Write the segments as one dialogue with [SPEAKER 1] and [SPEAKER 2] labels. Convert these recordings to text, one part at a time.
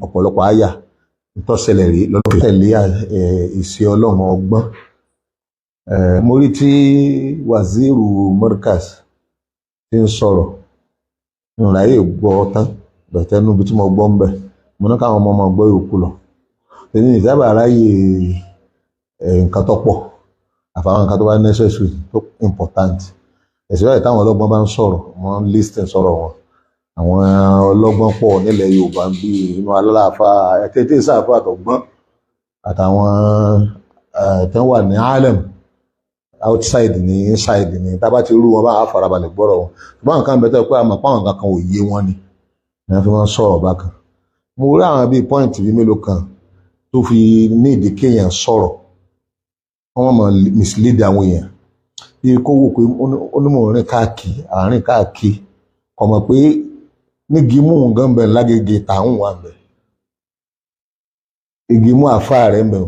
[SPEAKER 1] Ọ̀pọ̀lọpọ̀ àyà ìtọ́sẹ̀lẹ̀ rí lọ́dún tẹ̀lé ìṣe Ọlọ́run ọgbọ́n. Mo rí tí Waziru Markaz ti ń sọ̀rọ̀, ìrìnàyè gbọ́ tán bẹ̀tẹ̀ níbi tí mo gbọ́ ń bẹ̀, mo ní káwọn ọmọ ọmọ gbọ́ yòókù lọ. Èmi ìsábà ráyè nǹkan tó pọ̀, àfàwọn nǹkan tó bá necessary, tó important. Ẹ̀sìn báyìí, táwọn ọlọ́gbọ́n bá ń sọ̀rọ̀, wọ́n listen sọ̀rọ̀ wọn. Àwọn ọlọ́gbọ́n pọ̀ nílẹ̀ Yorùbá ń bí inú alálàáfà ẹ̀tẹ́tẹ́ sáfà àtọ̀gbọ́n àtàwọn tán wà ní alam outside ní inside ní. Tá bá ti rú wọn bá a farabalẹ̀ gbọ́rọ̀ wọn. Ṣùgbọ́n nǹkan bẹ́ẹ̀ tó pé àmọ́ páwọn nǹkan kan ò yé wọn ni wọ́n fi wọ́n sọ̀rọ̀ bákan. Mo rí àwọn bíi point bíi mélòó kan tó fi ní ìdí kéèyàn sọ̀rọ̀, wọ́n mọ̀ mislead àwọn èèyàn, bí kó wò pé onímọ̀ rìn káàkiri àárín káàkiri, kò mọ̀ pé nígi mú nǹkan bẹ̀ lágége tààrùn wà bẹ̀, igi mú àfáà rẹ̀ ń bẹ̀,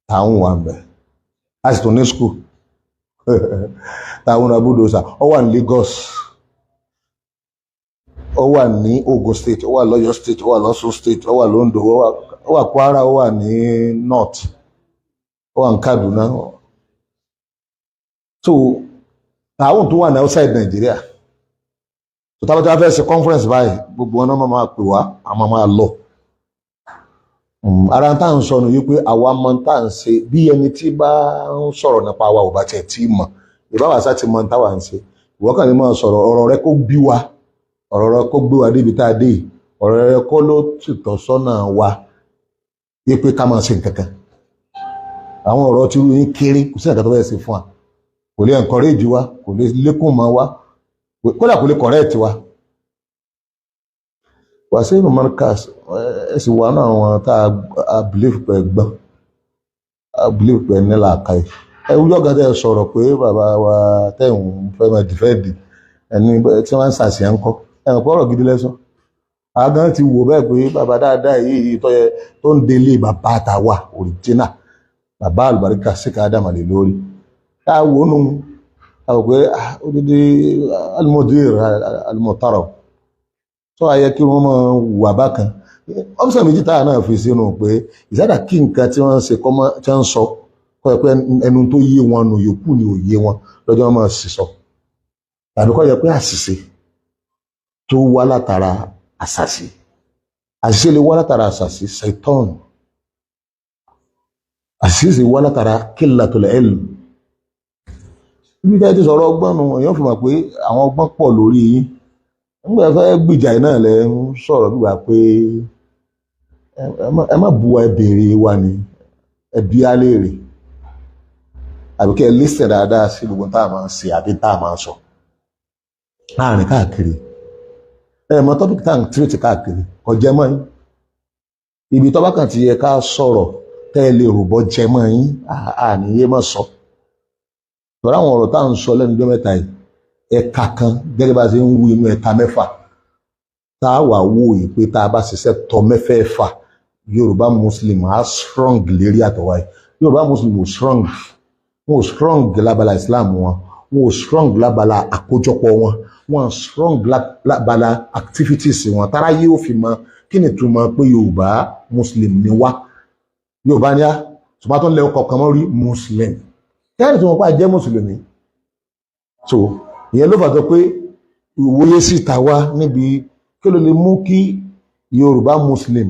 [SPEAKER 1] tààrùn wà bẹ̀. A sì tún ní school tààrùn abúdósà. Ó wà ní Lagos, ó wà ní Ogun State, ó wà lọ́yọ̀ State, ó wà lọ́sùn State, ó wà lóńdó, ó wà Kwara, ó wà ní North, ó wà ní Kaduna. So tààrùn tó wà ní outside Nigeria tó tábà tí wọ́n fẹ́ ṣe conference báyìí, gbogbo wọn náà máa pè wá, a máa máa lọ. Ara tá à ń sọnù wípé àwa mọ tá à ń ṣe, bí ẹni tí bá ń sọ̀rọ̀ nípa wa ò bá tiẹ̀ tí mọ̀ ìbáwá sá ti mọ táwa ń ṣe. Ìwọ kàn ní máa sọ̀rọ̀, ọ̀rọ̀ rẹ kó bí wa, ọ̀rọ̀ rẹ kó gbé wa débi tá a dé yìí, ọ̀rọ̀ rẹ kó ló tìtọ́ sọ́nà wa wípé ká máa ṣe nǹkan kan. Àwọn ọ̀rọ̀ tí yín kéré, kò sí nǹkan tó fẹ́ ṣe fún wa, kò lè encourage wa, kò lè lékún mọ́ wa, kódà kò lè correct wa. Wasiru Markaz, ẹ sì wà náà àwọn tá a believe pé gbọ́n, a believe pé ní làákàyè. Ẹ wújọ́ kan tẹ́ ẹ sọ̀rọ̀ pé bàbá wa tẹ́ ń fẹ́ máa defend ẹni tí wọ́n ń ṣàṣìyàn ń kọ́ ẹ̀ pọ̀, ọ̀rọ̀ gidi lẹ́sọ̀. Àgán ti wò bẹ́ẹ̀ pé bàbá dáadáa yìí tó yẹ tó ń délé bàbá àtàwà original bàbá àlùbáríkà síkà ádámà lè lórí tá a wò nù, a wò pé odidi almudir almuhtaram tó a yẹ kí wọ́n máa wà bákan. Ọ́fíìsì méjì táà náà fi sínú pé ìsádà kí nǹkan tí wọ́n ń ṣe kọ́ tí wọ́n ń sọ kọ́ ẹ pé ẹnu tó yé wọn nù, yòókù ni ò yé wọn lọ́jọ́ wọn máa sì sọ, tàbí kọ́ yẹ pé àṣìṣe tó wá látara àṣàṣì, àṣìṣe lè wá látara àṣàṣì ṣaitan, àṣìṣe sì wá látara qillatul ilm. Ibi tí a ti sọ̀rọ̀ ọgbọ́n nu, èèyàn fi mọ̀ pé àwọn ọgbọ́n pọ̀ lórí yín. Nígbà fẹ́ gbìjà yìí náà lẹ ń sọ̀rọ̀ gbígbà pé ẹ má bu wa, ẹ béèrè wa ni, ẹ bí á léèrè, àbí kẹ́ ẹ listen dáadáa sí gbogbo tá a máa ń ṣe àbí tá a máa ń sọ láàrin káàkiri. Ẹ mọ topic tá à ń treat káàkiri, kò jẹ mọ́ yín. Ibi tó bá kàn ti yẹ ká sọ̀rọ̀ tẹ́ ẹ lè rò bọ́ jẹ mọ́ yín, àníyé mọ́ sọ. Tọ́lá àwọn ọ̀rọ̀ tá à ń sọ lẹ́nu ọjọ́ mẹ́ta yìí, ẹ̀ka kan gẹ́gẹ́ bá a ṣe ń wú inú ẹ̀ka mẹ́fà tá a wà wò yìí pé tá a bá ṣiṣẹ́ tọ mẹ́fẹ̀ẹ̀fà, Yorùbá Muslim á strong lérí àtọ̀wá yìí. Yorùbá Muslim ò strong, wọn ò strong lábala Islam wọn, wọn ò strong lábala àkójọpọ̀ wọn, wọn ò strong lábala activities wọn tára yóò fi mọ kí ni túmọ̀ pé Yorùbá Muslim ni wá. Yorùbá ni á, ṣùgbọ́n tó ń lẹ ọkọ̀ kan mọ́ rí Muslim kẹ́rin tí wọ́n pa jẹ́ mùsùlùmí. So ìyẹn ló fà tó pé ìwòye síta wá níbi kí ló lè mú kí Yorùbá Muslim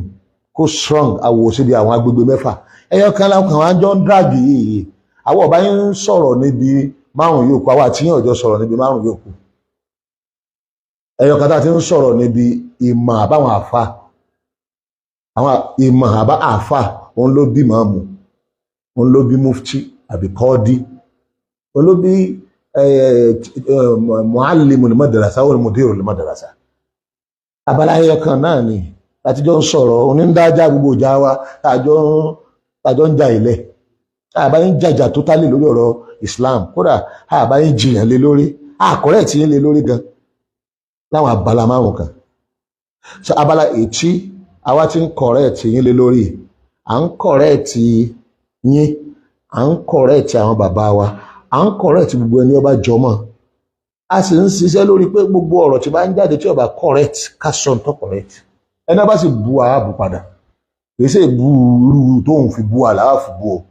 [SPEAKER 1] kó strong. Àwò síbi àwọn agbègbè mẹ́fà, ẹyọ kan láwọn kan wá jọ ń drag yìí. Àwọn ọba yín ń sọ̀rọ̀ níbi márùn yòókù, àwọn àti yín ọjọ́ sọ̀rọ̀ níbi márùn yòókù. Ẹyọ kan tá a ti ń sọ̀rọ̀ níbi ìmọ̀ àbáwọn àfa, àwọn ìmọ̀ àbá àfa, òun ló bí màmù, òun ló bí mufti àbí kọ́ọ́dí, òun ló bí muallimul madrasa wal mudirul madrasa. Abala ẹyọ kan náà ni àtijọ́ ń sọ̀rọ̀ oníńdájà gbogbo ìjà wa tàjọ́ ń jà ilẹ̀. Àbá yín jàjà tó tálè lórí ọ̀rọ̀ Islam, kódà àbá yín jiyàn lé lórí, àkọ́rẹ́ tí yín lé lórí gan láwọn abala márùn kan. So abala ètí àwa ti ń correct yín lé lórí, à ń correct yín, à ń correct àwọn bàbá wa, à ń correct gbogbo ẹni ọba jọmọ́. A sì ń ṣiṣẹ́ lórí pé gbogbo ọ̀rọ̀ tí bá ń jáde tí ó bá correct, ká sọ ń tọ́ correct. Ẹni bá sì bu ààbò padà, kìí ṣe ìbú irú tóun fi bu àlàáfù bu o.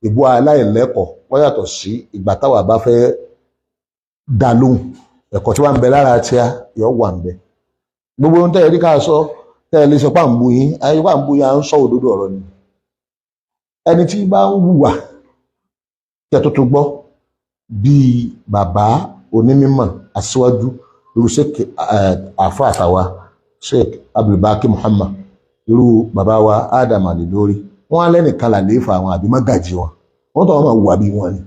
[SPEAKER 1] Ìbú aláìlẹ́kọ̀ọ́ wọ́n yàtọ̀ sí ìgbà táwa bá fẹ́ dá lóhùn. Ẹ̀kọ́ tí wọ́n ń bẹ lára tíá yọ wà ń bẹ. Gbogbo ohun tẹ́ ẹ rí ká sọ, tẹ́ ẹ lè sọ pà ń bu yín, ayé pà ń bu yín, à ń sọ òdodo ọ̀rọ̀ ni. Ẹni tí bá ń hùwà kí ẹ tó tó gbọ́ bíi bàbá onímọ̀ aṣíwájú irú Sheikh àfa àtàwa Sheikh Abdulbaki Muhammad, irú bàbá wa Adam Ali lórí wọn á lẹ́nìkan làlééfà àwọn àbí mágàjì wọn, wọn tó wọn máa wà bí wọn ni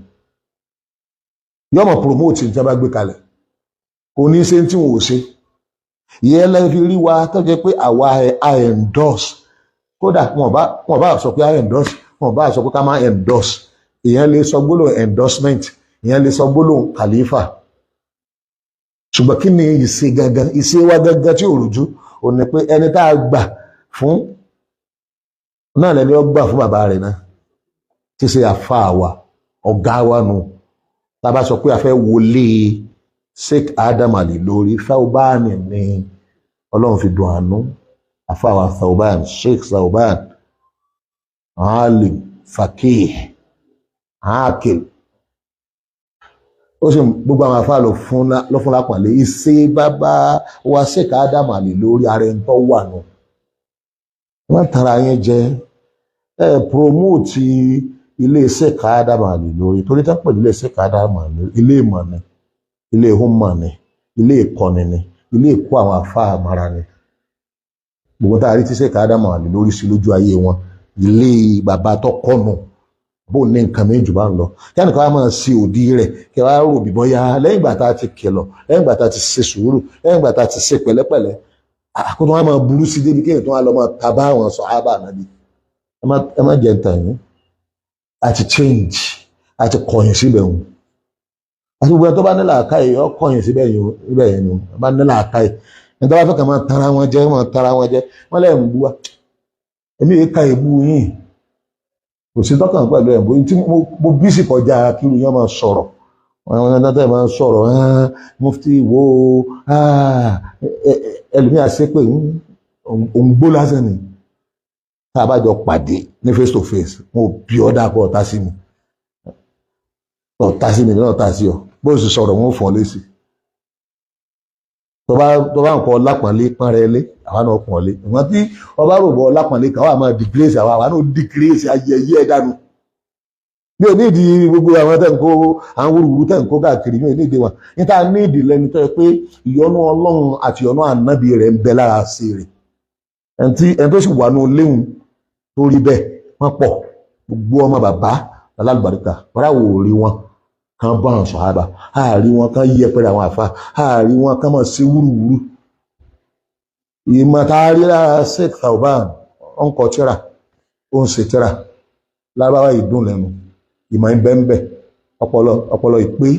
[SPEAKER 1] yóò máa promote ní tí wọn bá gbé kalẹ̀. Kò ní ṣe tí wọn ò ṣe. Ìyẹn lẹ́yìn fi rí wa tó jẹ́ pé àwa a endorse. Kódà wọn bá sọ pé a endorse, wọn bá sọ pé ká má endorse, ìyẹn lè sọ gbólóhùn endorsement, ìyẹn lè sọ gbólóhùn khalifa. Ṣùgbọ́n kí ni ìṣe gangan, ìṣe wa gangan tí ò rújú ò ní pé ẹni tá a gbà fún náà lẹni ó gbà fún bàbá rẹ̀ náà tí ṣe àfa wa, ọ̀gá wa nù. Tá a bá sọ pé a fẹ́ wọlé Sheikh Adam Ali lórí Thawbani ní Ọlọ́run fi dùn àánú àfa wa Thawban, Sheikh Thawban, alim, fakih, akil. Ó sì gbogbo àwọn afá lọ fún lápàlẹ́ ìṣe bàbá wa Sheikh Adam Ali lórí ara ẹni tó wà nù. Wọ́n tara yẹn jẹ ẹ promote ilé Sheikh Adam Ali lórí, torí tá pẹ̀lú ilé Sheikh Adam Ali, ilé ìmọ̀ ni, ilé ìhùnmọ̀ ni, ilé ìkọ́ni ni, ilé ìkó àwọn afá àmàrà ni. Gbogbo tá a rí tí Sheikh Adam Ali lórí sí lójú ayé wọn, ilé bàbá tó kọ́nu bó ní nǹkan méjì bá ń lọ, kí ẹnìkan wá máa ṣe òdì rẹ̀, kí wàá rò bí bọ́yá lẹ́yìn ìgbà tá a ti kìlọ̀, lẹ́yìn ìgbà tá a ti ṣe sùúrù, lẹ́yìn ìgbà tá a ti ṣe pẹ̀lẹ́pẹ̀lẹ́, àkótó wọn máa burú sí débi kéèyàn tó wá lọ máa ta bá àwọn sàhábà nàbí. Ẹ má jẹ́ ntàn yín, a ti change, a ti kọ̀yìn síbẹ̀ wọn. Àti gbogbo ẹni tó bá ní làákàyè ọ kọ̀yìn síbẹ̀ yẹn ni. Ọ bá ní làákàyè, ẹni tó bá fẹ́ kàn máa tara wọn jẹ, máa tara wọn jẹ, wọ́n lẹ́ ń bú wa. Èmi yìí ka ìbú yín, kò sí tọ́kàn pẹ̀lú ẹ̀ tí mo bí sì kọjá kí irú yẹn máa sọ̀rọ̀. Àwọn ẹni tó máa ń sọ̀rọ̀, mufti wo, ẹlòmíà ṣe pé òun gbó lásán ni. Tá a bá jọ pàdé ní face to face, mo bí ọ́ dàpọ̀ ọ̀tá sí mi, ọ̀tá sí mi náà, ọ̀tá sí ọ. Bó o sì sọ̀rọ̀, wọn ò fọ́ lésì. Tó bá nǹkan lápọ̀nlé pọ́n rẹ lé, àwa náà pọ̀n lé. Ìwọ̀n tí ọba rò bọ̀ lápọ̀nlé kan wà máa disgrace àwa, àwa náà disgrace ayẹyẹ ẹ̀ dànù. Mi ò ní ìdí gbogbo àwọn tẹ̀ ń kó àwọn wúruwúru tẹ̀ ń kó káàkiri, mi ò ní ìdí wọn. Níta ní ìdí lẹni tó yẹ pé ìyọ́nú Ọlọ́run àti ìyọ́nú ànábì rẹ̀ ń bẹ lára sí rẹ̀. Ẹni tó sì wà ní léhùn tó rí bẹ́ẹ̀, wọ́n pọ̀. Gbogbo ọmọ bàbá alálùbáríkà wọ́n wò rí wọn kan bá àwọn sọ̀hábà, àárí wọn kan yẹpẹrẹ àwọn àfa, àárí wọn kan mọ̀ sí wúruwúru. Ìmọ̀ tá a rí lára Sheikh Thawban, ó ń kọ tíra, ó ń ṣe tíra lábáwá ìdún lẹ́nu, ìmọ̀ ń bẹ́ńbẹ́, ọpọlọ ìpé.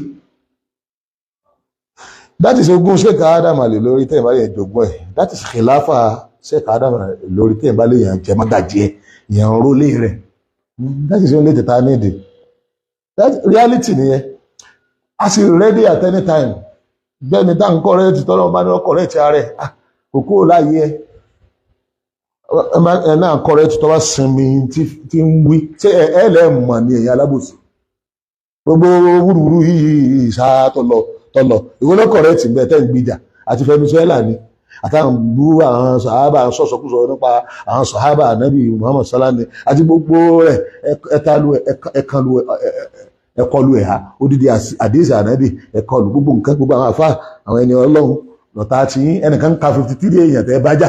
[SPEAKER 1] That is ogún Sheikh Adam Ali lórí tẹ́yìn bá lè jogún ẹ̀. That is khilafa Sheikh Adam Ali lórí tẹ́yìn bá lè yàn jẹ́ mágàjí ẹ̀, yàn rólé rẹ̀. That is only the time needed. That reality nìyẹn. A sì ready at any time. Bẹ́ẹ̀ni tá n correct, tọ́lọ́ bá ní ọ correct ara ẹ̀, kò kúrò láàyè ẹ̀. Ẹ náà correct tó bá sinmi tí ń wí. Ṣé ẹ lẹ́ mọ̀ ní ẹ̀yìn alábòsí? Gbogbo wúruwúru yìí ṣá tọ̀lọ̀ tọ̀lọ̀, ìwọ ló correct ń bẹ tẹ́ ń gbìjà àti Venezuela ni àtàwọn bú àwọn sàhábà, sọ̀sọ̀kúsọ nípa àwọn sàhábà ànábì Muhammad sallam àti gbogbo rẹ̀, ẹ̀ẹ́talu ẹ̀kanlu ẹ̀kọlu ẹ̀há odidi àdéhìsì ànábì, ẹ̀kọlu gbogbo nǹkan, gbogbo àwọn àfa, àwọn ẹni Ọlọ́run lọ́tà tí ẹnìkan ka 53 èèyàn tẹ́ bá jà.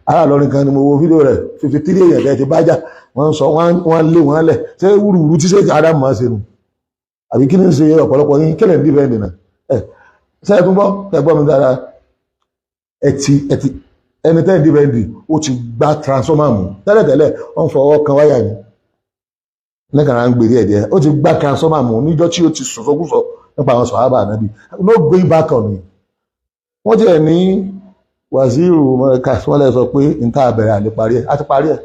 [SPEAKER 1] Ará Ìlọrin kan ni mo wo fídíò rẹ̀, 53 èèyàn tẹ́ ti bá jà. Wọ́n sọ wọ́n lé wọ́n lẹ̀. Ṣé wúruwúru tí sèkì Ádámù máa ṣe nù? Àbí kí ni ń ṣe ọ̀pọ̀lọpọ̀ yín kílẹ̀ ń dífẹ́ǹdì náà? Ẹ̀ ṣe é tún gbọ́, ẹ gbọ́ mi dáadáa. Ẹ ti ẹni tẹ́ ń dífẹ́ǹdì, ó ti gbá transformer mú. Tẹ́lẹ̀tẹ́lẹ̀ wọ́n fọwọ́ kan wáyà ni lẹ́kàrà ń gbèrè ẹ̀dẹ̀. Ó ti gbá transformer mú níjọ́ tí ó ti sọ̀sọ́kúsọ nípa àwọn sọ̀hábà ànábì. No going back on me. Wọ́n ti ẹ̀ ní wàzírù mọ̀ọ́ká, wọ́n lè sọ pé n tá àbẹ̀rẹ̀ àlè parí ẹ̀, á ti parí ẹ̀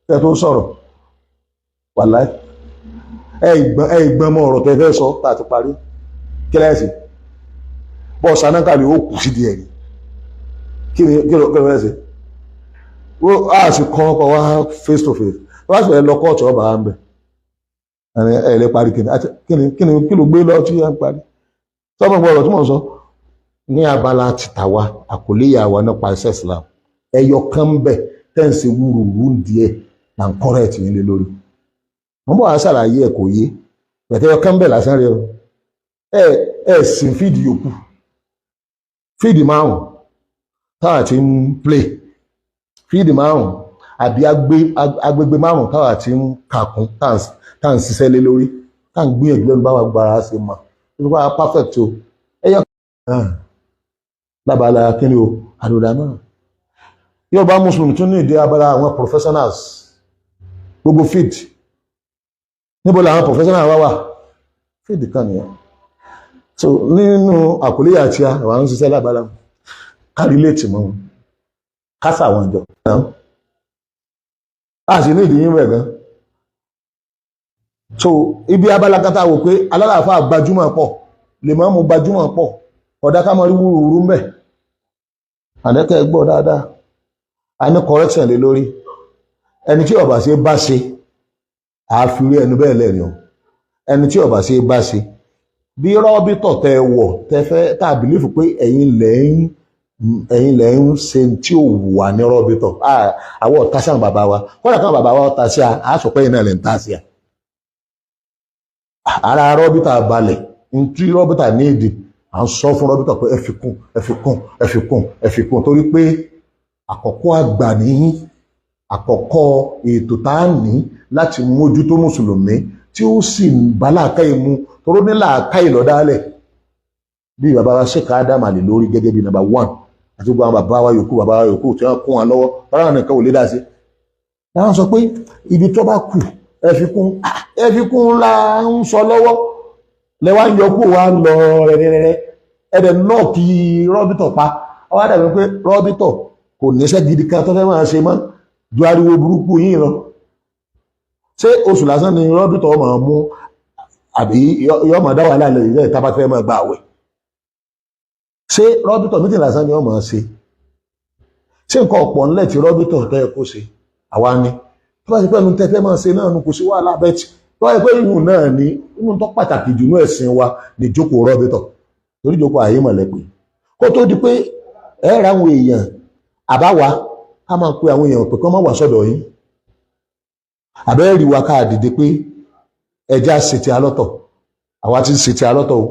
[SPEAKER 1] kẹ́ tó sọ̀rọ̀. Wàláì, ẹ ìgbọ́n mọ́ ọ̀rọ̀ tẹ́ fẹ́ sọ tá a ti parí kílẹ̀sì. Bọ́ sanákàlì ó kù sí díẹ̀ ni. Kí ni kí ló kí ló fẹ́ ṣe? A sì kọ́ ọkọ̀ wá face to face. Wọ́n á sì fẹ́ lọ kóòtù, ọba wa ń bẹ̀ ẹ̀ lè parí. Kí ni kí ni kí ni kí ló gbé lọ tí yẹn ń parí sọ́mọ́ gbọ́ ọ̀rọ̀ tí mò ń sọ ní abala tìta wa, àkọlé ìyàwó nípa iṣẹ́ Islam, ẹyọ kan ń bẹ̀ tẹ́ǹsì wúruwú díẹ̀ là ń kọ́rẹ́ tì yín lé lórí. Wọ́n bọ̀ wá ṣàlàyé ẹ̀, kò yé pẹ̀tẹ́. Ẹyọ kan ń bẹ̀ lásán rẹ o. Ẹ ẹ sìn field yòókù, field márùn táwa ti ń play, field márùn àbí agbègbè márùn táwa ti ń kàkún, tá à ń ṣiṣẹ́ lé lórí, tá à ń gbìyànjú lẹ́nu báwa gbára ṣe mọ̀ tó bá perfect o. Ẹyọ lábala kíni o, àdòdà náà yóò bá mùsùlùmí tún ní ìdí abala àwọn professionals, gbogbo field. Níbo làwọn professionals wá wà? Field kan nìyẹn. So nínú àkọlé àti àwọn ń ṣiṣẹ́ lábala ká relate mọ́ wọn, ká sà wọn jọ, a sì ní ìdí yín bẹ̀ gan. So ibi abala kan tá a wò pé alálàáfà gbajúmọ̀ pọ̀, lè mọ́ mú gbajúmọ̀ pọ̀, ọ̀dà ká mọ rí wúruwúru ń bẹ̀. Àdẹ́kẹ́ gbọ́ dáadáa, a ní correction lé lórí. Ẹni tí ó bá ṣe bá ṣe, àáfírí ẹnu bẹ́ẹ̀ lẹ́ni o. Ẹni tí ó bá ṣe bá ṣe bí rọ́bìtọ̀ tẹ wọ̀ tẹ fẹ́ tá a believe pé ẹ̀yin lẹ́ ń ṣe tí ò wà ní rọ́bìtọ̀. Àwọn ọ̀tá sí àwọn bàbá wa kọ́dà kan, bàbá wa ọ̀tá sí a, a sọ pé ẹ̀yin náà lè ń ta sí a. Ara rọ́bìtà balẹ̀ ntí rọ́bìtà ní èdè, à ń sọ fún rọ́bìtà pé ẹ fi kún, ẹ fi kún, ẹ fi kún, ẹ fi kún, torí pé àkọ́kọ́ àgbà ní àkọ́kọ́ ètò tá a ní láti mójútó mùsùlùmí tí ó sì bá làákàyè mu, toró ní làákàyè lọ́dálẹ̀ bí bàbá wa Sheikh Adam Ali lórí gẹ́gẹ́ bí number one, àti gbogbo àwọn bàbá wa yòókù, bàbá wa yòókù tí wọ́n kún wa lọ́wọ́ bára nìkan ò lè dá sí. Láwọn sọ pé ibi tó bá kù, ẹ fi kún, ẹ fi kún la ń sọ lọ́wọ́, lẹ́wà ń yọ kú wa lọ rẹ̀rẹ̀rẹ̀. Ẹ̀dẹ̀ náà kí rọ́bìtọ̀ pa ọwọ́ dàbí pé rọ́bìtọ̀ kò níṣẹ́ gidi kan tó fẹ́ máa ṣe mọ́ ju ariwo burúkú yìí lọ. Ṣé oṣù lásán ni rọ́bìtọ̀ máa mú, àbí yọ máa dá wàhálà lẹ́yìn lẹ́yìn tá a bá fẹ́ máa gba àwẹ̀? Ṣé rọ́bìtọ̀ meeting lásán ni wọ́n máa ṣe? Ṣé nǹkan ọ̀pọ̀ ńlẹ̀ tí rọ́bìtọ̀ tó yẹ kó ṣe àwa ni? Tó bá ti pẹ́ nu tẹ́fẹ́ máa ṣe náà nu, kò sí wàhálà bẹ́ẹ̀. Tí tó bá yẹ pé ìhùn náà ni inú tó pàtàkì jù ní ẹ̀sìn wa ní jókòó rọ́bìtọ̀, torí jókòó àyè mọ̀lẹ́pẹ́ kó tó di pé ẹ ra àwọn èèyàn àbáwa ká máa pe àwọn èèyàn pé kí wọ́n má wà sọ́dọ̀ yín, àbẹ́rẹ́ rí wa ká dìde pé ẹja ṣètì alọ́tọ̀. Àwa ti ṣètì alọ́tọ̀ o,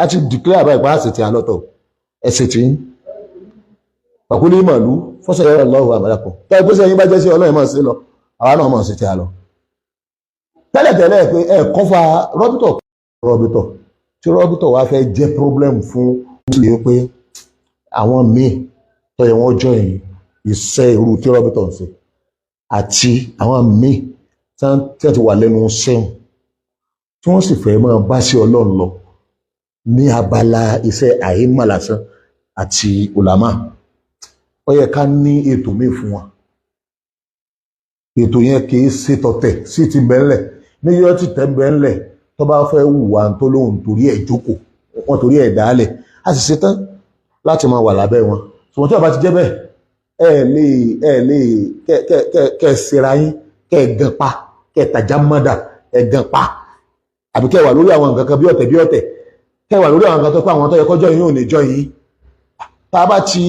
[SPEAKER 1] a ti declare àbá ìpá ṣètì alọ́tọ̀. Ẹ ṣètì yín pàkúlé màlúù fọ́sẹ̀ yọrọ lọ́wọ́ àmàlàkọ̀ tó ẹ pèsè ẹyin bá jẹ́ sí ọlọ́run máa ṣe lọ, àwa náà máa ṣètì alọ́ tẹ́lẹ̀tẹ́lẹ̀ pé ẹ kọ́fà rọ́bìtọ̀. Rọ́bìtọ̀ tí rọ́bìtọ̀ wá fẹ́ jẹ́ problem fún mùsùlùmí pé àwọn míì tó yẹ wọ́n join iṣẹ́ irú tí rọ́bìtọ̀ ń ṣe, àti àwọn míì tí wọ́n ti wà lẹ́nu sẹ́wọ̀n tí wọ́n sì fẹ́ máa bá sí ọlọ́run lọ ní abala iṣẹ́ àìmọ̀ lásán àti ulama, ó yẹ ká ní ètò míì fún wọn. Ètò yẹn kì í ṣe tọ̀tẹ̀ sí ti bẹ́ńlẹ̀ níyọ́ ti tẹ́ bẹ́ńlẹ̀. Tó bá fẹ́ wùwà tó lóhùn torí ẹ̀ jókòó, wọ́n torí ẹ̀ dálẹ̀, a sì ṣetán láti máa wà lábẹ́ wọn. Ṣùgbọ́n tí ó bá ti jẹ́ bẹ́ẹ̀, ẹ lè kẹ kẹ kẹ kẹ ṣera yín, kẹ gan pa, kẹ tàjà mọ́dà, ẹ gan pa, àbí kẹ wà lórí àwọn nǹkan kan bí ọ̀tẹ̀ bí ọ̀tẹ̀, kẹ wà lórí àwọn nǹkan tó pé àwọn tó yẹ kọjọ́ yín ò ní jọ yín. Tá a bá ti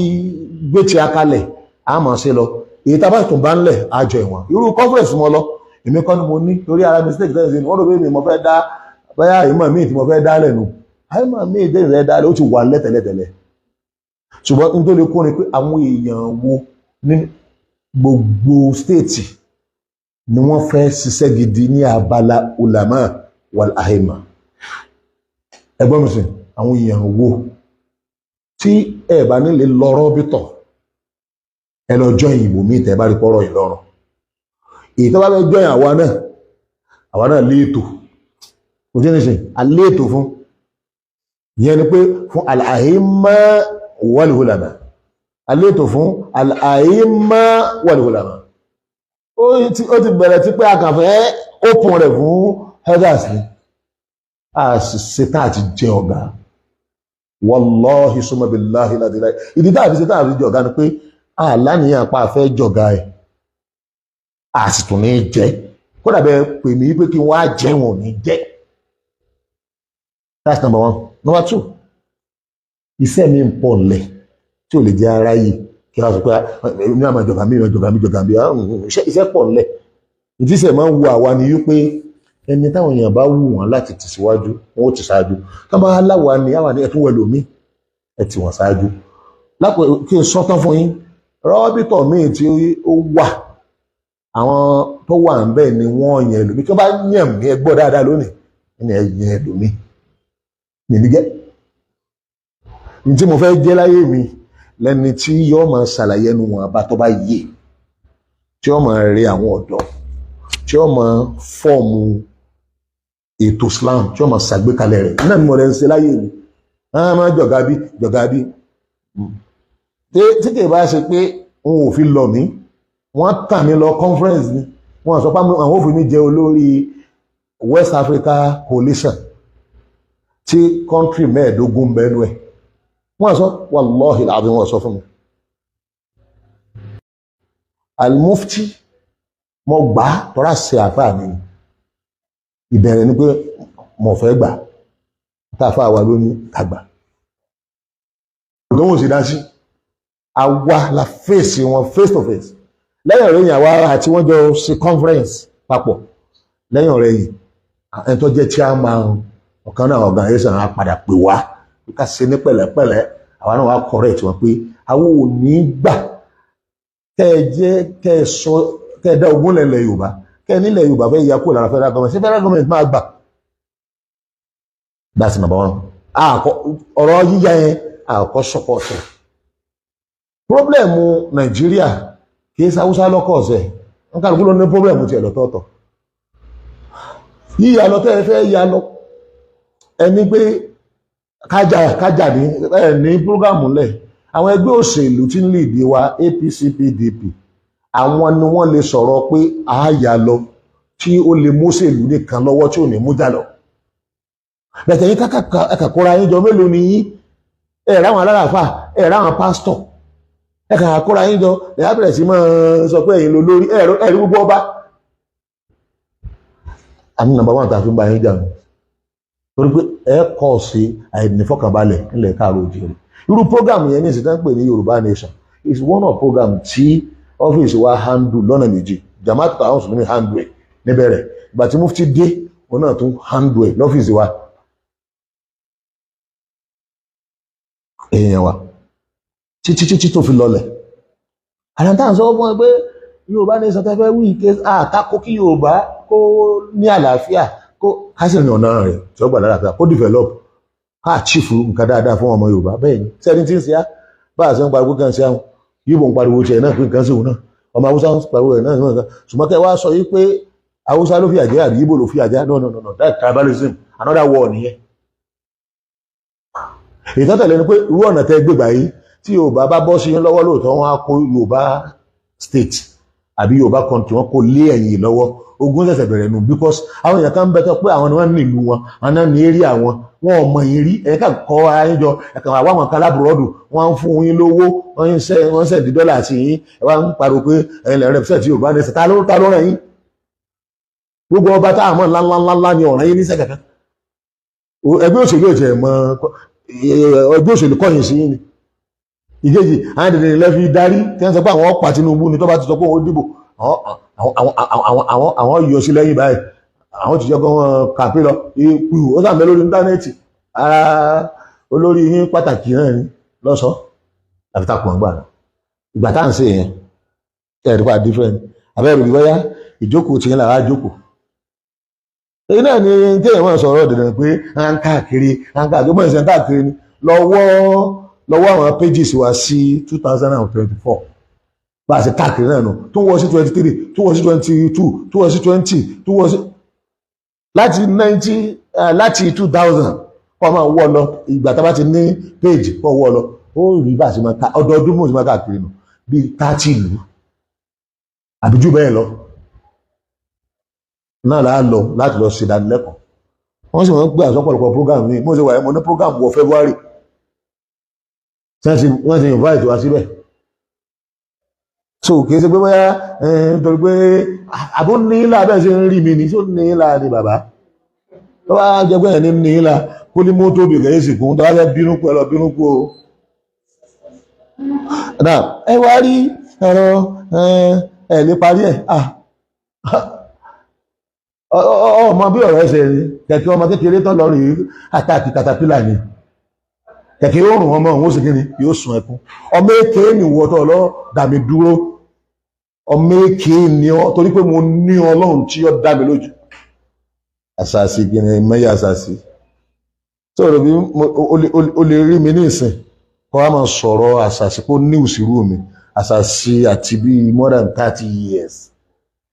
[SPEAKER 1] gbé tí a kalẹ̀, a mọ̀ ṣe lọ. Èyí tá a bá tún bá ń lẹ̀, á jọ ìwọ̀n irú conference mo lọ. Èmi kọ́ ni mo ní torí ara mistake tẹ́lẹ̀ sí ni wọ́n rò pé mi mo fẹ́ dá bóyá àyìnbó míì tí mo fẹ́ dá lẹ̀ nù. Àyìnbó míì tẹ́lẹ̀ fẹ́ dá lẹ̀, ó ti wà lẹ́tẹ̀lẹ́tẹ̀lẹ̀. Ṣùgbọ́n n tó lè kó ni pé àwọn èèyàn wo ní gbogbo state ni wọ́n fẹ́ ṣiṣẹ́ gidi ní abala ulama wal ahima? Ẹgbọ́n mi sìn, àwọn èèyàn wo tí ẹ bá nílé lọ́rọ́ bítọ̀, ẹ lọ join ìbò míì tẹ́ bá rí pọ́rọ̀ yìí lọ́rùn. Èyí tó bá fẹ́ join àwa náà, àwa náà léètò kò tí ní sìn àléètò fún ìyẹn ni pé fún al-a'imma wal ulama, àléètò fún al-a'imma wal ulama. Ó ti bẹ̀rẹ̀ tí pé a kàn fẹ́ open rẹ̀ fún elders ni, a sì ṣetán àti jẹ ọ̀gá. Wallahi summa billahi láti láì. Ìdí tá a fi ṣe tá a fi jọ̀gá ni pé àlàníyàn pa àfẹ́ jọ̀gá ẹ̀, a sì tún ní jẹ́. Kódà bẹ́ẹ̀ pè mí pé kí wọ́n á jẹ́, wọn ò ní jẹ́. That's number one. Number two, iṣẹ́ mi ń pọ̀ ńlẹ̀ tí ò lè jẹ́ ara yìí kí wọ́n sọ pé mi àmọ́ jọ̀gá mi, jọ̀gá mi, jọ̀gá mi. Iṣẹ́ pọ̀ ńlẹ̀. Ìtísẹ̀ máa ń wo àwa ni wípé ẹni táwọn èèyàn bá wù wọ́n láti tì síwájú, wọn ó ti ṣáájú. Tó bá láwa ni àwa ni ẹtún wẹ̀lò mí ẹ tì wọ́n ṣáájú. Lápò kí n sọ tán fún yín, rọ́bìtọ̀ míì tí ó wà, àwọn tó wà ń bẹ̀ ni wọ́n yẹn lòmí. Tí wọ́n bá yàn mí, ẹ gbọ́ dáadáa lónìí ní, ẹ yẹn lòmí nìní jẹ́ ní tí mo fẹ́ jẹ́ láyé mi, lẹ́ni tí yóò máa ṣàlàyé ẹnu wọn bá tó bá yé, tí yóò máa rí àwọn ọ̀dọ́, tí yóò máa form ètò Islam, tí yóò máa ṣàgbékalẹ̀ rẹ̀ náà ni mo rẹ̀ ń ṣe láyé mi. Wọ́n máa jọ̀gá bí jọ̀gá bí tí kì í bá ṣe pé n ò fi lọ mí, wọ́n tàn mí lọ conference ni. Wọ́n sọ pé àwọn ò fi mí jẹ olórí West Africa Coalition tí country 15 bẹ́nu ẹ̀. Wọ́n sọ, wallahi alazim, wọ́n sọ fún mi. Al-Mufti, mo gbà á tọ́ra ṣe àfáà mi ni. Ìbẹ̀rẹ̀ ni pé mo fẹ́ gbà táfà wà lónìí àgbà ọ̀gá wọn sì dá sí. Àwa la fèsì wọn face to face. Lẹ́yìn ọ̀rẹ́ yìí, àwa àti wọ́n jọ ṣe conference papọ̀. Lẹ́yìn ọ̀rẹ́ yìí, ẹni tó jẹ́ chairman ọ̀kan náà organization á padà pè wá ká ṣe ní pẹ̀lẹ́pẹ̀lẹ́. Àwa náà wá correct wọn pé àwọn ò ní gbà kẹ́ ẹ jẹ́ kẹ́ ẹ sọ kẹ́ ẹ dá ogún lẹ̀lẹ̀ Yorùbá, kẹ́ ẹ nílẹ̀ Yorùbá fẹ́ ya kúrò lára federal government. Ṣé federal government máa gbà? That's number one. Ọ̀rọ̀ yíyá yẹn, àkọ́ support ẹ̀. Problem Nàìjíríà kì í sáwúsá lọ́kọ̀ ọ̀sẹ̀, wọ́n kàlùkù ló ní problem tiẹ̀ lọ́tọ̀ọ̀tọ̀. Yíya lọ tẹ́ ẹ fẹ́ ya lọ, ẹni pé kájà kájà ní ẹ ní program lẹ̀. Àwọn ẹgbẹ́ òṣèlú tí ń lead wa, APC, PDP, àwọn ni wọ́n lè sọ̀rọ̀ pé àáyá lọ tí ó lè mọ́sẹ̀lú nìkan lọ́wọ́ tí ò ní mú jà lọ. Bẹ̀tẹ̀ yín kàkóra yín jọ, mélòó ni yín? Ẹ̀ ráwọn aláràfà, ẹ̀ ráwọn pásítọ̀, ẹ̀ kàkóra yín jọ, ẹ̀ á bẹ̀rẹ̀ sí máa sọ pé ẹ̀yin ló lórí ẹ̀rí gbogbo ọba. Àní number one tá a fi ń bá yín jà nù, torí pé ẹ kọ́ sí àìnífọ̀kànbalẹ̀ nílẹ̀ káàró òjìrì. Irú program yẹn ní ìsìtàn pè ní Yorùbá Nation is one of program tí ọ́fíìsì wa handle lọ́nà méjì. Jamaat àwọn Mùsùlùmí handle ẹ̀ níbẹ̀rẹ̀. Ìgbà tí Mufti dé, òun náà tún handle ẹ̀ lọ́fíìsì wa. Èèyàn wa títí títí tó fi lọlẹ̀. Àrùn táwọn sọ fún ẹ pé Yorùbá Nation tẹ́ fẹ́ wí ké àtakò kí Yorùbá kó ní àlàáfíà, kó kásì ní ọ̀nà rẹ̀ tí ó gbà lálàáfíà, kó develop, ká achieve nǹkan dáadáa fún ọmọ Yorùbá. Bẹ́ẹ̀ ni sẹ́ni tí ń ṣe á bá a ṣe ń pariwo kan ṣe àwọn Yíbò ń pariwo tiẹ̀ náà pé nǹkan sí òun náà, ọmọ Haúsá ń pariwo ẹ̀ náà nǹkan. Ṣùgbọ́n kẹ́ wá sọ yí pé Haúsá ló fi àjẹ́ àbí Yíbò ló fi àjẹ́, no, no, no, no, that tribalism, another war nìyẹn. Ìtọ́tẹ̀lẹ́ ni pé irú ọ̀nà tẹ́ gbégbà yìí, tí Yorùbá bá bọ́ sí lọ́wọ́ lóòótọ́, wọn á kó Yorùbá state àbí Yorùbá country, wọn kó lé ẹ̀yìn lọ́wọ́. Ogun ṣẹ̀ṣẹ̀ bẹ̀rẹ̀ nù, because àwọn èèyàn kan ń bẹ tó pé àwọn ni wọ́n ní ìlú wọn, àwọn náà ní area wọn, wọn ò mọ̀ yín rí. Ẹ̀ka kọ́ ara yín jọ, ẹ̀ka àwọn àwọn kan l'abroad, wọ́n ń fún yín lówó, wọ́n ń sẹ́ wọ́n send dọ́là sí yín. Ẹ wá ń pariwo pé ẹ̀yin lẹ́rìn represent Yorùbá ní ta ló ta ló rẹ̀ yín? Gbogbo ọba tá a mọ̀ ńláńláńlá ni ọ̀ràn yín ní sẹ́kẹ̀kẹ́. Ẹgbẹ́ òṣèlú ò tiẹ̀ mọ ẹgbẹ́ òṣèlú kọ̀yìn sí yín ni. Ìkejì, àwọn dèdè lẹ́ fi darí tí wọ́n sọ pé àwọn ọ̀pá Tinubu ni. Tó bá ti sọ pé òun ó dìbò, àwọn yọ sí lẹ́yìn báyìí, àwọn ti jẹ́ kó wọn kàpé lọ ipò. Ó sàmẹ́ lórí íńtánẹ́ẹ̀tì, ara olórí yín pàtàkì náà ni lọ́sọ̀ọ́ àfi takùn àgbà náà. Ìgbà tá à ń ṣe yẹn, ẹ̀rí pa different abẹ́rẹ́ ìbí bóyá ìjókòó tí ń là wá jókòó. Èyí náà ni téèyàn máa sọ̀rọ̀ dandan pé à ń káàkiri, à ń káàkiri, mọ̀ ìṣẹ̀ ń káàkiri ni lọ́wọ́ lọ́wọ́. Àwọn pages wa sí 2024, bá a ṣe káàkiri náà nù, tó wọ́ sí 23, tó wọ́ sí 22, tó wọ́ sí 20, tó wọ́ sí láti 90, láti 2000, kọ́ máa wọ́ lọ. Ìgbà tá a bá ti ní page, kọ́ wọ́ lọ, ó rí bá a ṣe máa ká ọdọọdún mọ̀ sí máa káàkiri nù, bíi 30 ìlú àbí jù bẹ́ẹ̀ lọ náà láà lọ láti lọ ṣe ìdánilẹ́kọ̀ọ́. Wọ́n sì máa ń gbé àsọpọ̀lọpọ̀ program ní mo ṣe wà. Mo ní program wọ February. Wọ́n ti invite wa síbẹ̀. So kìí ṣe pé bóyá nítorí pé àbó nílà bẹ́ẹ̀ ṣe ń rí mi ni, ṣó nílà ni bàbá tó bá jẹ́ pé ẹni nílà kó ní mọ́tò bì kẹ́yìn sì kún tó bá fẹ́ bínú kú, ẹ lọ bínú kú o. Now ẹ wá rí ọ̀rọ̀ ẹ lè parí ẹ̀. Ọmọ bí ọ̀rọ̀ ẹsẹ̀ rí kẹ̀kẹ́ ọmọ kékeré tó lọ rí àtàkì katapila ni kẹ̀kẹ́ yóò rùn ọmọ òun ó sì kíni yóò sun ẹkún. Ọmọ èké ni wọ́ tó lọ dàmí dúró, ọmọ èké ni ọ, torí pé mo ní Ọlọ́run tí ó dá mi lójú. Àṣàṣì kíni mẹ́yà àṣàṣì sọ̀rọ̀ bí o lè rí mi ní ìsìn kọ́ wa máa sọ̀rọ̀ àṣàṣì kó ní òsìrú mi àṣàṣì àti bíi more than 30 years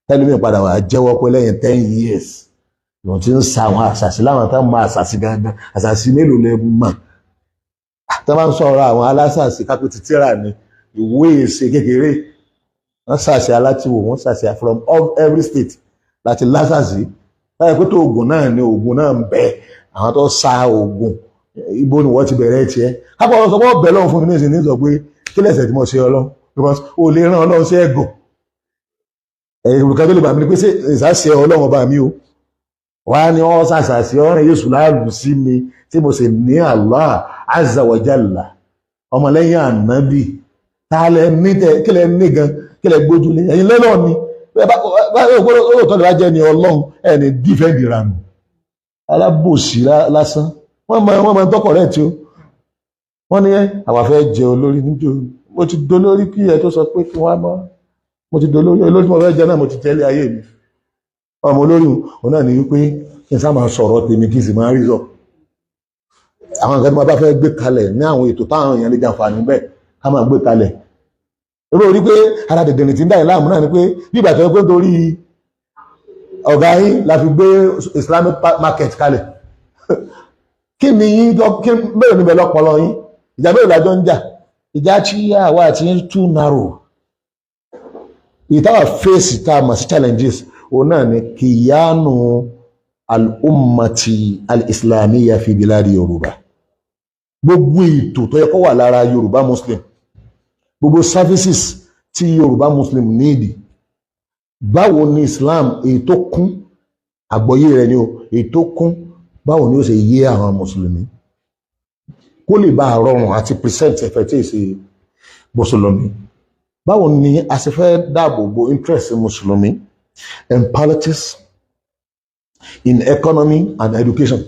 [SPEAKER 1] tẹ́lẹ̀ mi padà wà jẹ́wọ́ pé lẹ́yìn 10 years wọ́n ti ń sa àwọn àṣàṣì láwọn tá máa àṣàṣì gangan. Àṣàṣì mélòó lẹ mọ̀ tá máa ń sọ̀rọ̀ àwọn alásàṣì kápẹ́ ti tíra ni ìwé èsè kékeré? Wọ́n ṣàṣì alátìwò, wọ́n ṣàṣì from every state láti lásàṣì. Báyìí pé tó oògùn náà ni oògùn náà ń bẹ, àwọn tó sa oògùn ibo ni wọ́n ti bẹ̀rẹ̀ tiẹ̀ kápẹ́ wọn sọ pé ọbẹ̀ lọ́hùn fún mi ní ìsìn ní sọ pé kí lẹ̀sẹ̀ tí mo ṣe Ọlọ́run, because o lè ràn Ọlọ́run sí ẹ̀gàn. Ẹ̀rù kan tó lè bà mí ni pé ṣé ìsáṣẹ Ọlọ́run ọba mi o wá ní ọ́ ṣàṣàṣì ọ̀rìn Yéṣù láàrú sí mi tí mo sì ní Allah azza wa jalla ọmọlẹ́yìn ànábì tá a lẹ ní tẹ kí lẹ ní gan kí lẹ gbójúlé ẹ̀yin lẹ́lọ́ ni òótọ́ lè bá jẹ́ ni Ọlọ́run ẹ̀ ní defend ìranù alábòsí lásán. Wọ́n mọ tọkọ̀ rẹ̀ tí ó wọ́n ní àwa fẹ́ jẹ olórí níjó. Mo ti dolórí kí ẹ tó sọ pé kí wọ́n á mọ́. Mo ti dolórí, olórí tí mo fẹ́ jẹ náà mo ti jẹ́lé ayé mi. Ọmọ olórí òun náà ní wípé kí n sá máa sọ̀rọ̀ tèmi kí n sì máa rí sọ àwọn nǹkan tí mo bá fẹ́ gbé kalẹ̀ ní àwọn ètò táwọn èèyàn lè jàǹfààní bẹ́ẹ̀ ká máa gbé kalẹ̀. Eré orí pé ara dẹ̀dẹ̀rìn tí ń dà yín láàmú náà ni pé bí ìgbà tó yẹ pé nítorí ọ̀gá yín la fi gbé Islamic market kalẹ̀. Kí ni yín kí mélòó níbẹ̀ lọ́pọlọ yín? Ìjà mélòó lájọ ń jà? Ìjà tí àwa àti yín too narrow. Ìtawà fèsì tá a mọ̀ sí challenges òun náà ni kìyánu al-ummati al-islamiyya fi biladi Yorùbá. Gbogbo ètò tó yẹ kó wà lára Yorùbá Muslim, gbogbo services tí Yorùbá Muslim need, báwo ni Islam èyí tó kún àgbọ́yé rẹ̀ ni o, èyí tó kún, báwo ni ó ṣe yé àwọn mùsùlùmí kó lè bá a rọrùn àti present ẹ̀fẹ̀ tí ì ṣe mùsùlùmí? Báwo ni a ṣe fẹ́ dáàbò bo interest mùsùlùmí in politics, in economy and education?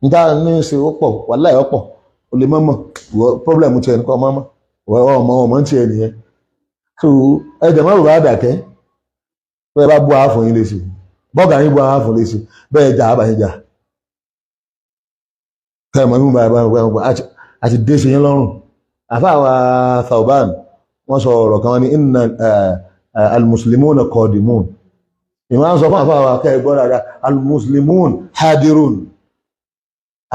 [SPEAKER 1] Nta ní ṣe ó pọ̀, wàláhì ó pọ̀. O lè mọ̀mọ̀ problem tiẹ̀ nìkan mọ̀mọ̀ ọmọ ọmọ tiẹ̀ nìyẹn. So ẹ̀jẹ̀ mọ́ bàbá dàkẹ́ bẹ́ẹ̀ bá bú àáfọ̀ yín lè ṣe, bọ́gà yín bú àáfọ̀ lè ṣe bẹ́ẹ̀ jà àbàyín jà kẹ́ ẹ̀ mọ̀ mímú bàbá bàbá àti dé sí yín lọ́rùn. Àfáàwà Thawban wọ́n sọ ọ̀rọ̀ kan, wọ́n ní inna al-muslimuna qadimun. Ìwọ́n á sọ fún àfáàwà kẹ́ ẹ gbọ́ dáadáa, al-muslimun hadirun.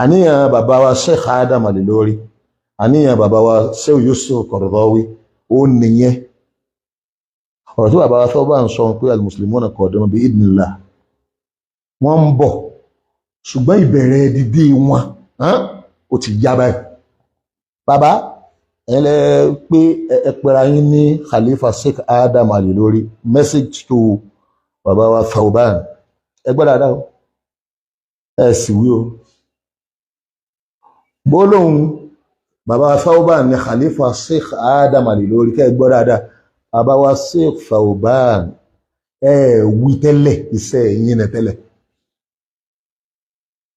[SPEAKER 1] Àníyàn bàbá wa Sheikh Adam Al-Ilori, àníyàn bàbá wa Sheikh Yusuf Qaradawi ó nìyẹn. Ọ̀rọ̀ tí bàbá wa Thawban sọ pé al-muslimuna qadimun bi idhnillah, wọ́n ń bọ̀, ṣùgbọ́n ìbẹ̀rẹ̀ dídí wọn ó ti yá báyìí. Bàbá ẹ lẹ pé ẹ pera yín ní Khalifa Sheikh Adam Al-Ilori. Message to bàbá wa Thawban, ẹ gbọ́ dáadáa o, ẹ sì wí o. Gbólóhùn bàbá wa Thawban ní Khalifa Sheikh Adam Al-Ilori, kẹ́ ẹ gbọ́ dáadáa. Bàbá wa Sheikh Thawban, ẹ wí tẹ́lẹ̀ iṣẹ́ yín ní tẹ́lẹ̀,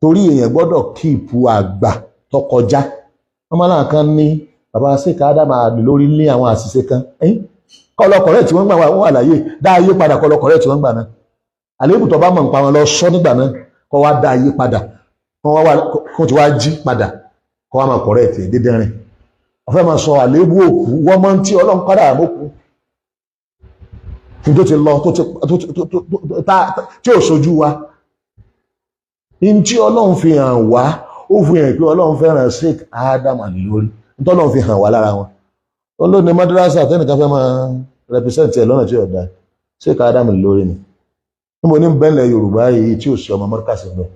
[SPEAKER 1] torí èèyàn gbọ́dọ̀ keep àgbà tó kọjá. Wọ́n máa náà kan ní bàbá Sheikh Adam Al-Ilori ní àwọn àṣìṣe kan kọlọkọrẹ tí wọ́n gbà wọ́n wà láyé dá ayé padà. Kọlọkọrẹ tí wọ́n gbà náà, àléébù tó bá mọ̀ nípa wọn lọ sọ nígbà náà, kọ́ wá dá ayé padà, kó tí wá jí padà, kọ́ wá máa kọ̀rẹ́ tì dídẹ́rìn. Ọ̀fẹ́ máa sọ àléébù òkú wọ́n mọ́ tí Ọlọ́run padà àmókù tó ti lọ tí ò sojú wa. Ní tí Ọlọ́run fi hàn wá, ó fi hàn pé Ọlọ́run fẹ́ràn Sheikh Adam Al-Ilori. Ní tọ́lọ́run fi hàn wá lára wọn, olóòní madrasa tẹ́nìkan fẹ́ máa represent ẹ̀ lọ́nà tí ò dá, Sheikh Adam Al-Ilori ni. Níbo ní bẹ́ẹ̀lẹ̀ Yorùbá yìí tí ò sí ọmọ mọ́ríkàsì bẹ́ẹ̀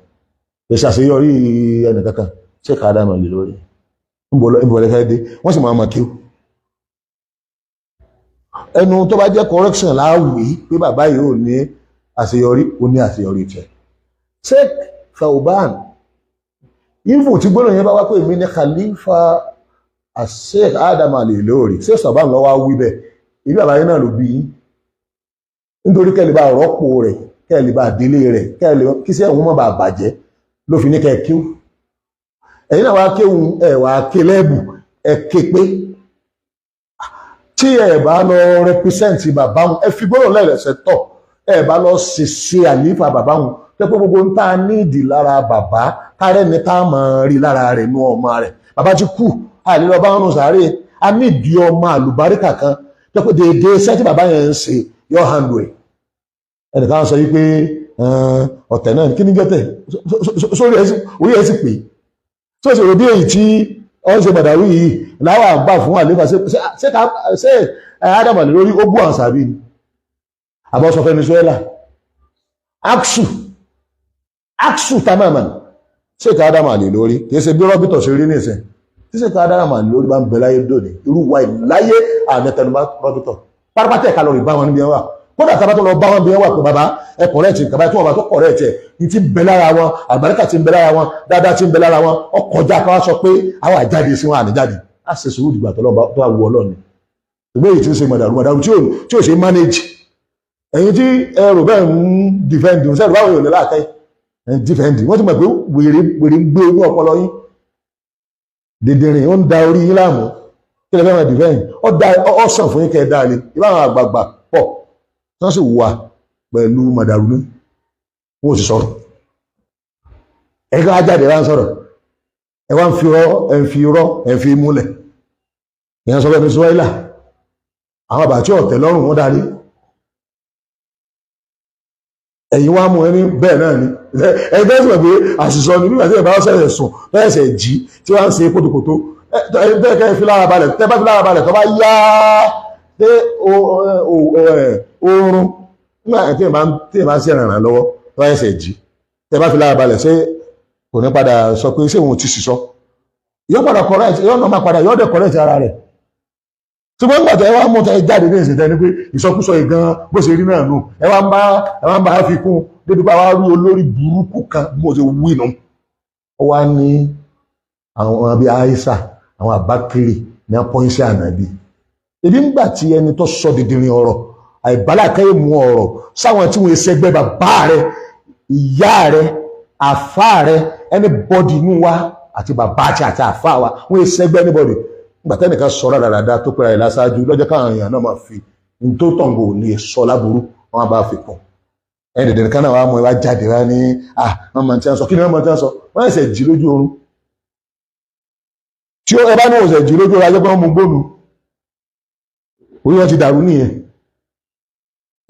[SPEAKER 1] lè ṣàṣeyọrí ẹnìkankan? Sheikh Adam Al-Ilori. Níbo lẹ fẹ́ dé? Wọ́n sì máa mọ̀ kí o ẹnu tó bá jẹ́ correction láwùí pé bàbá yìí ò ní àṣeyọrí, ó ní àṣeyọrí tẹ̀. Sheikh Fawban, even tí gbọ́dọ̀ yẹn bá wá pé èmi ní Khalifa Sheikh Adam Al-Ilory, Sheikh Fawban lọ́wọ́ á wí bẹ́ẹ̀, ìbí bàbá yẹn náà ló bí yín, nítorí kẹ́lẹ́ bá rọ́pò rẹ̀, kẹ́lẹ́ bá délé rẹ̀, kẹ́lẹ́ kí sẹ́ òun má bàa bàjẹ́ ló fi ní kẹ́ kíw. Ẹ̀yin náà wá kéwù, ẹ̀ wá ké lẹ́bù, ẹ̀ ké pé tí ẹ bá lọ represent bàbá wọn, ẹ fi gbọ́dọ̀ lẹ́rẹ̀ẹ́sẹ̀ tọ̀, ẹ bá lọ ṣe àlífà bàbá wọn, tẹ́ pé gbogbo ń tá a níìdì lára bàbá kárẹ́ ni tá a máa rí lára rẹ̀ nú ọmọ rẹ̀. Bàbá ti kú, àlè lọ bá wọn nù sàárè. A níìdì ọmọ àlùbáríkà kan tẹ́ pé déédéé iṣẹ́ tí bàbá yẹn ń ṣe yọ handle ẹ̀. Ẹnìkan sọ yìí pé ọ̀tẹ̀ náà kí ni jẹ́tẹ̀ sórí orí ẹ̀ sì pé tó ṣe rò bí èyí tí wọ́n ṣe mọ̀dàrú yìí láwà gbà fún àléfà. Ṣe Adam lórí ó bú àwọn sàbí ni àbọ̀sọ Venezuela aksu aksu tamaman. Ṣé ká Adam lórí kìí ṣe bí rọ́bìtọ̀ ṣe rí nìsín tí ṣe ká Adam lórí bá ń bẹ láyé dòní irú wa láyé àmẹ́tẹnumá rọ́bìtọ̀ pátápátá ẹ̀ka lọ rí bá wọn níbi wọn wà. Kódà tá a bá tó lọ bá wọn bí wọn wà pé bàbá ẹ correct nǹkan báyìí, tí wọn bá tó correct ẹ ní ti ń bẹ lára wọn, àlùbáríkà ti ń bẹ lára wọn, dáadáa ti ń bẹ lára wọn, ọkọjá ká wá sọ pé àwọn àjáde sí wọn, àníjáde á ṣe sùúrù dìgbà tó bá wù Ọlọ́run ni. Ìgbé yìí tí ń ṣe mọ̀dàrú mọ̀dàrú tí ò ṣe manage. Ẹ̀yin tí ẹ rò bẹ́ẹ̀ ń defend ń sẹ́rù báwo yóò lè láàkẹ́ ẹ̀ ń defend, wọ́n ti mọ̀ pé wèrè wèrè ń gbé inú ọpọlọ yín, dìndìnrìn ó ń da orí yín láàmú. Kí lè fẹ́ máa defend? Ó sàn fún yín kẹ́ ẹ dáa lé ìbáwọn àgbààgbà pọ̀ tí wọ́n sì wà pẹ̀lú mọ̀dàrú ní wọ́n ò sì sọ̀rọ̀. Ẹ̀ka ajáde wá ń sọ̀rọ̀, ẹ wá ń fi rọ́, ẹ ń fi rọ́, ẹ ń fi múlẹ̀. Ìyẹn sọ Venezuela àwọn àbàtí ọ̀tẹ̀ lọ́rùn wọn darí ẹ̀yin wá mú ẹni bẹ́ẹ̀ náà ni. Ẹ̀yin bẹ́ẹ̀ sọ̀rọ̀ pé àṣìṣọ́ ni nígbà tí ẹ̀ bá ṣẹ̀ṣẹ̀ sùn lẹ́sẹ̀ jí tí wọ́n ń ṣe kótókótó. Ẹ̀yin bẹ́ẹ̀ kẹ́ fi lára balẹ̀, tẹ́ bá fi lára balẹ̀ tó bá yá dé oorun nígbà tí ẹ̀ bá ń ṣe ìrànlọ́ lọ́wọ́ tó bá ṣẹ̀ṣẹ̀ jí, tẹ́ bá fi lára balẹ̀, ṣé kò ní padà sọ pé ṣé òun ti ṣìṣọ́? Yóò padà correct, yóò náà máa padà, yóò dẹ̀ correct ara rẹ̀. Ṣùgbọ́n nígbà tí ẹ wá mú tẹ jáde ní ìsìn tẹni pé ìsọkúsọ ìgan bó ṣe rí náà nù, ẹ wá ń bá fi kún débi bá wá rí olórí burúkú kan bí mo ṣe wí nù. Ó wá ní àwọn bíi Aisha, àwọn Abakiri ní apọ́ńsí ànábì. Ebi ń gbà tí ẹni tó sọ dìdìrín ọ̀rọ̀ àìbálàkẹ́ mú ọ̀rọ̀ sáwọn tí wọ́n ṣẹgbẹ́ bàbá rẹ̀, ìyá rẹ̀, àfá rẹ̀, anybody inú wa àti bàbá àti àfá wa, wọ́n ṣẹgbẹ́ anybody. Nígbà tẹ́nìkan sọ rádaràda tó pera ẹ̀ láṣáájú lọ́jọ́ káwọn èèyàn náà máa fi ní tó tọ̀ǹgò lè sọ láburú, wọn bá fi kún. Ẹni dẹ̀dẹ̀ nìkan náà wàá mú ẹ wá jáde wá ní à wọ́n máa ti ń sọ kí ni wọ́n máa ti ń sọ, wọ́n ẹ̀sẹ̀ jí lójú oorun. Tí ẹ bá ní òsẹ̀ jí lójú oorun, ajẹ́pẹ́ wọn mú gbónu orí wọn ti dàrú nìyẹn.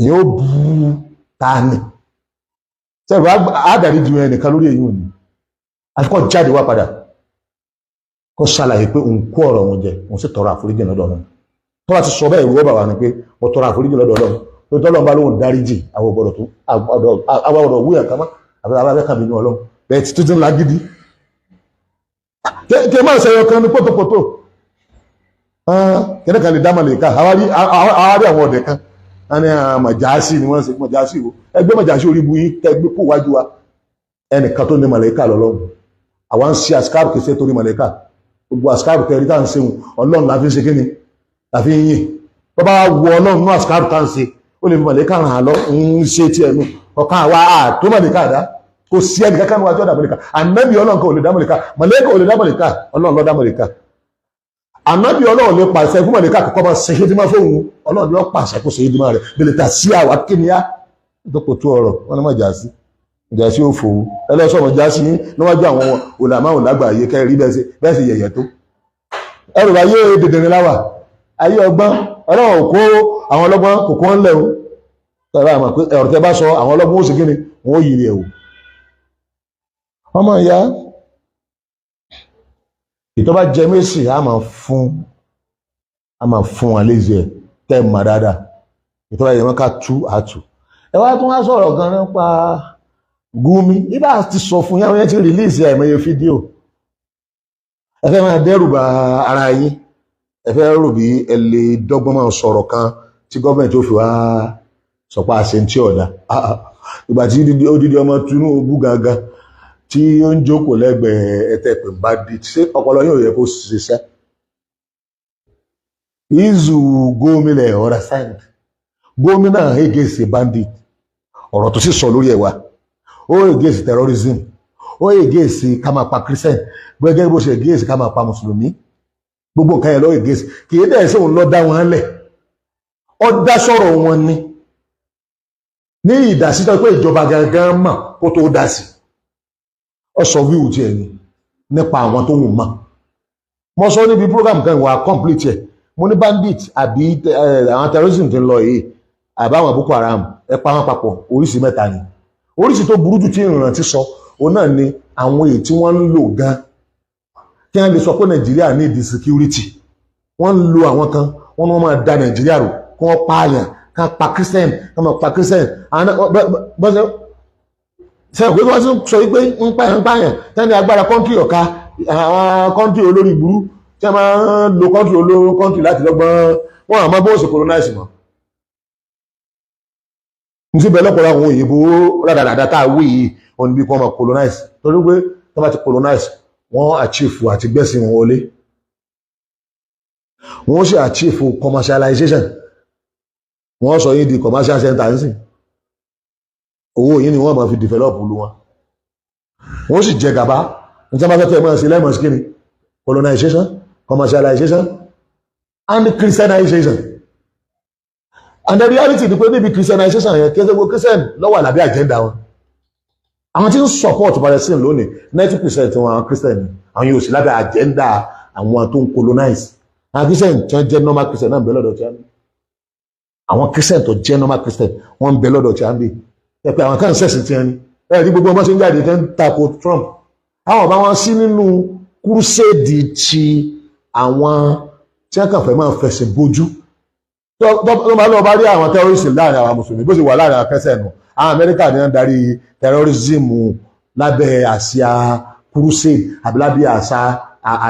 [SPEAKER 1] Ìyẹn ó bu ta ni sẹ́rù àdàrí ju ẹnìkan lórí èyí òní àfikọ́ jáde wá padà kó ṣàlàyé pé òun kó ọ̀rọ̀ òun jẹ, òun sì tọrọ àforíjì lọ́dọ̀ Ọlọ́run. Tó bá ti sọ bẹ́ẹ̀, ìwọ bàbá ni pé mo tọrọ àforíjì lọ́dọ̀ Ọlọ́run tó tọ́lọ́run bá lóun dáríjì, àwọn ọ̀gbọ̀dọ̀ tó àwọn ọ̀dọ̀ wúyàn kan mọ́ àbí abẹ́ kan bínú Ọlọ́run bẹ́ẹ̀ ti tuntun lágídí kí ẹ máa ṣẹyọ kan ní pótópótó kí ẹ kan lè dá màlẹ́kà àwárí àwọn ọ̀dẹ̀ kan wọ́n ní màjàásì ni wọ́n ṣe màjàásì wo ẹgbẹ́ màjàásì orí bu yín kẹgbẹ́ kó wájú wa. Ẹnìkan tó ní màlẹ́kà lọ́lọ́run, àwa ń ṣe àsìkárù kìí ṣe torí màlẹ́kà. Gbogbo àsìkárù tẹ̀rí tá à ń ṣe wọn Ọlọ́run la fi ń ṣe kíni la fi ń yìn. Bọ́ bá wọ Ọlọ́run ní àsìkárù tá à ń ṣe, ó lè fi màlẹ́kà ràn án lọ ń ṣe tiẹ̀ nu ọ̀kan àwa àtó màlẹ́kà dá. Kò sí ẹnì kankan níwájú ọ̀dà màlẹ́kà. Ànábì Ọlọ́run kan ò lè dá màlẹ́kà, màlẹ́kà ò lè dá màlẹ́kà, Ọlọ́run ló dá màlẹ́kà. Ànábì Ọlọ́run lè pàṣẹ fún màlẹ́kà kọ́kọ́ máa ṣe hídímà fóun, Ọlọ́run ló pàṣẹ kó ṣe hídímà rẹ̀ bẹ̀lẹ̀ tà sí àwa kíníyà dọ́pọ̀ tó ọ̀rọ̀ wọn ni màjàásí màjàásí ò fòwú ẹlẹ́sọ̀ màjàásí níwájú àwọn òlàmáwò lágbàáyé kẹrí bẹ́ẹ̀ sì yẹ̀yẹ̀ tó ẹrù ayé dèdèrè láwà ayé ọgbọ́n. Ọlọ́run kó àwọn ọlọ́gbọ́n kò kó ń lẹ̀ o ọ̀rọ̀ tẹ́ bá sọ àwọn ọlọ́gbọ́n ó sì kíni wọ́n ó yiri ẹ̀ o. Ọmọ ìyá ìtọ́ bá jẹ mẹ́sì á máa fún wọn lézè ẹ̀ tẹ́ ẹ̀ mọ̀ dáadáa. Ìtọ́ bá yẹ wọn ká tú àtù. Ẹ wá tún wá sọ̀rọ̀ gan nípa Gumi. Ibà ti sọ fún yàrá yẹn ti rìlíìsì àìmọye fídíò. Ẹ fẹ́ máa dẹ́rù ba ara yín, ẹ fẹ́ rò bí ẹ lè dọ́gbọ́n máa sọ̀rọ̀ kan tí gọ́ọ̀mẹ̀ntì ó fi wá sọpá àṣẹ tí ọ̀dà. Ìgbà tí odidi ọmọ Tinubu gangan tí ó ń jókòó lẹ́gbẹ̀ẹ́ ẹ̀tẹ̀pẹ̀ bá di, ṣé ọpọlọ yóò yẹ kó ṣiṣẹ́? Izu gómìnà understand, gómìnà against bandit, ọ̀rọ̀ tó sì sọ lórí ẹ̀ wá, ó against terrorism, ó against ká máa pa Christian gẹ́gẹ́ bó ṣe against ká máa pa Mùsùlùmí. Gbogbo nǹkan yẹn lọ against. Kì í dẹ̀ sí òun lọ dá wọn lẹ̀, ó dá sọ̀rọ̀ wọn ni ní ìdásítọ́ pé ìjọba gangan mọ̀ kó tó dá sí. Ọ sọ wíwù tí ẹ̀ ní nípa àwọn tó wù mọ́. Mo sọ níbi program kan ìwà complete ẹ̀, mo ní bandit àbí àwọn terrorism ti ń lọ yìí àbí àwọn Boko Haram, ẹ pa wọn papọ̀, oríṣi mẹ́ta ni. Oríṣi tó burú jù tí ìrántí sọ òun náà ni àwọn èyí tí wọ́n ń lò gan kí wọ́n lè sọ pé Nàìjíríà ní ìdí security. Wọ́n ń lo àwọn kan, wọ́n ní wọ́n máa da Nàìjíríà rò, kí wọ́n pààyàn, ká pa Christian, ká máa pa Christian. Bọ́sẹ̀ sẹ́yìn pé wọ́n sọ wípé ń pààyàn ń pààyàn tẹ́ni agbára country ọ̀ka àwọn country olórí burú tí wọ́n máa ń lo country olórí country láti lọ́gbọ́n wọn, àmọ́ bó ṣe colonize mọ́ ní síbẹ̀ lọ́pọ̀lọpọ̀ àwọn òyìnbó rádaràdà tá a wí yìí, wọn ní bí kí wọ́n máa colonize, torí pé tó bá ti colonize, wọ́n achieve àti gbẹ̀sìn wọn wọlé, wọ́n sì achieve commercialization. Wọ́n sọ yín di commercial center nísìn, owó yìí ni wọ́n máa fi develop ìlú wọn, wọ́n sì jẹ gàba. Ní tí wọ́n bá fẹ́ kẹ́ ẹ máa ṣe lẹ́mọ̀ sí kíni? Colonization, commercialization and Christianization. And the reality ni pé níbi Christianization yẹn, kí ẹ gbogbo Christian ló wà lábẹ́ agenda wọn. Àwọn tí ń support Palestine lónìí, 90% wọn àwọn Christian ni. Àwọn yóò sì lábẹ́ agenda àwọn tó ń colonize. Àwọn Christian tí wọ́n jẹ́ normal Christian náà ń bẹ lọ́dọ̀ tí wọ́n bí. Àwọn Christian tó jẹ́ normal Christian, wọ́n ń bẹ lọ́dọ̀ tí wọ́n bí ẹ pé àwọn kan ń ṣẹ̀sìn tí wọ́n ní. Ẹ rí gbogbo ọmọ ṣe ń jáde tó ń tako Trump, àwọn ọba wọn sí nínú crusade ti àwọn tí wọ́n kàn fẹ́ máa fẹ̀sìn bójú. Tó bá lọ bá rí àwọn terrorist láàrin àwọn mùsùlùmí, bó ṣe wà láàrin àwọn Christian nù. Àwọn Amẹ́ríkà ní wọ́n darí terrorism lábẹ́ àsíá crusade àbí lábẹ́ àṣà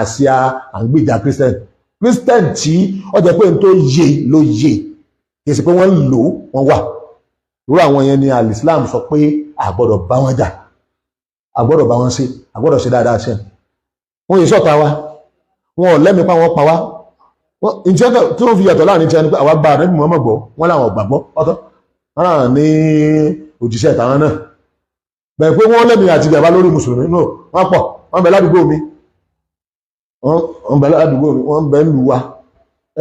[SPEAKER 1] àsíá àǹgbèjà Christian. Christian tí ó jẹ́ pé n tó yé ló yé, kì í ṣe pé wọ́n ń lò wọ́n wà. Irú àwọn yẹn ni al-Islam sọ pé a gbọ́dọ̀ bá wọn jà, a gbọ́dọ̀ bá wọn ṣe, a gbọ́dọ̀ ṣe dáadáa ṣe. Wọ́n yìí sọ̀tà wa, wọn ò lẹ́mìí pa wọn pa wá. Ǹjẹ́ tí wọ́n fi yàtọ̀ láàrin tí wọ́n ní pé àwa gba Ànábì Muhammad gbọ́, wọ́n làwọn gbàgbọ́ ọ̀tọ̀, wọ́n làwọn ní òjíṣẹ́ ìtàwọn náà bẹ̀rẹ̀ pé wọ́n lẹ́mìí àti gàba lórí mùsùlùmí. No, wọ́n pọ̀, wọ́n bẹ ládùúgbò mi, wọ́n bẹ ládùúgbò mi, wọ́n bẹ ń lù wa.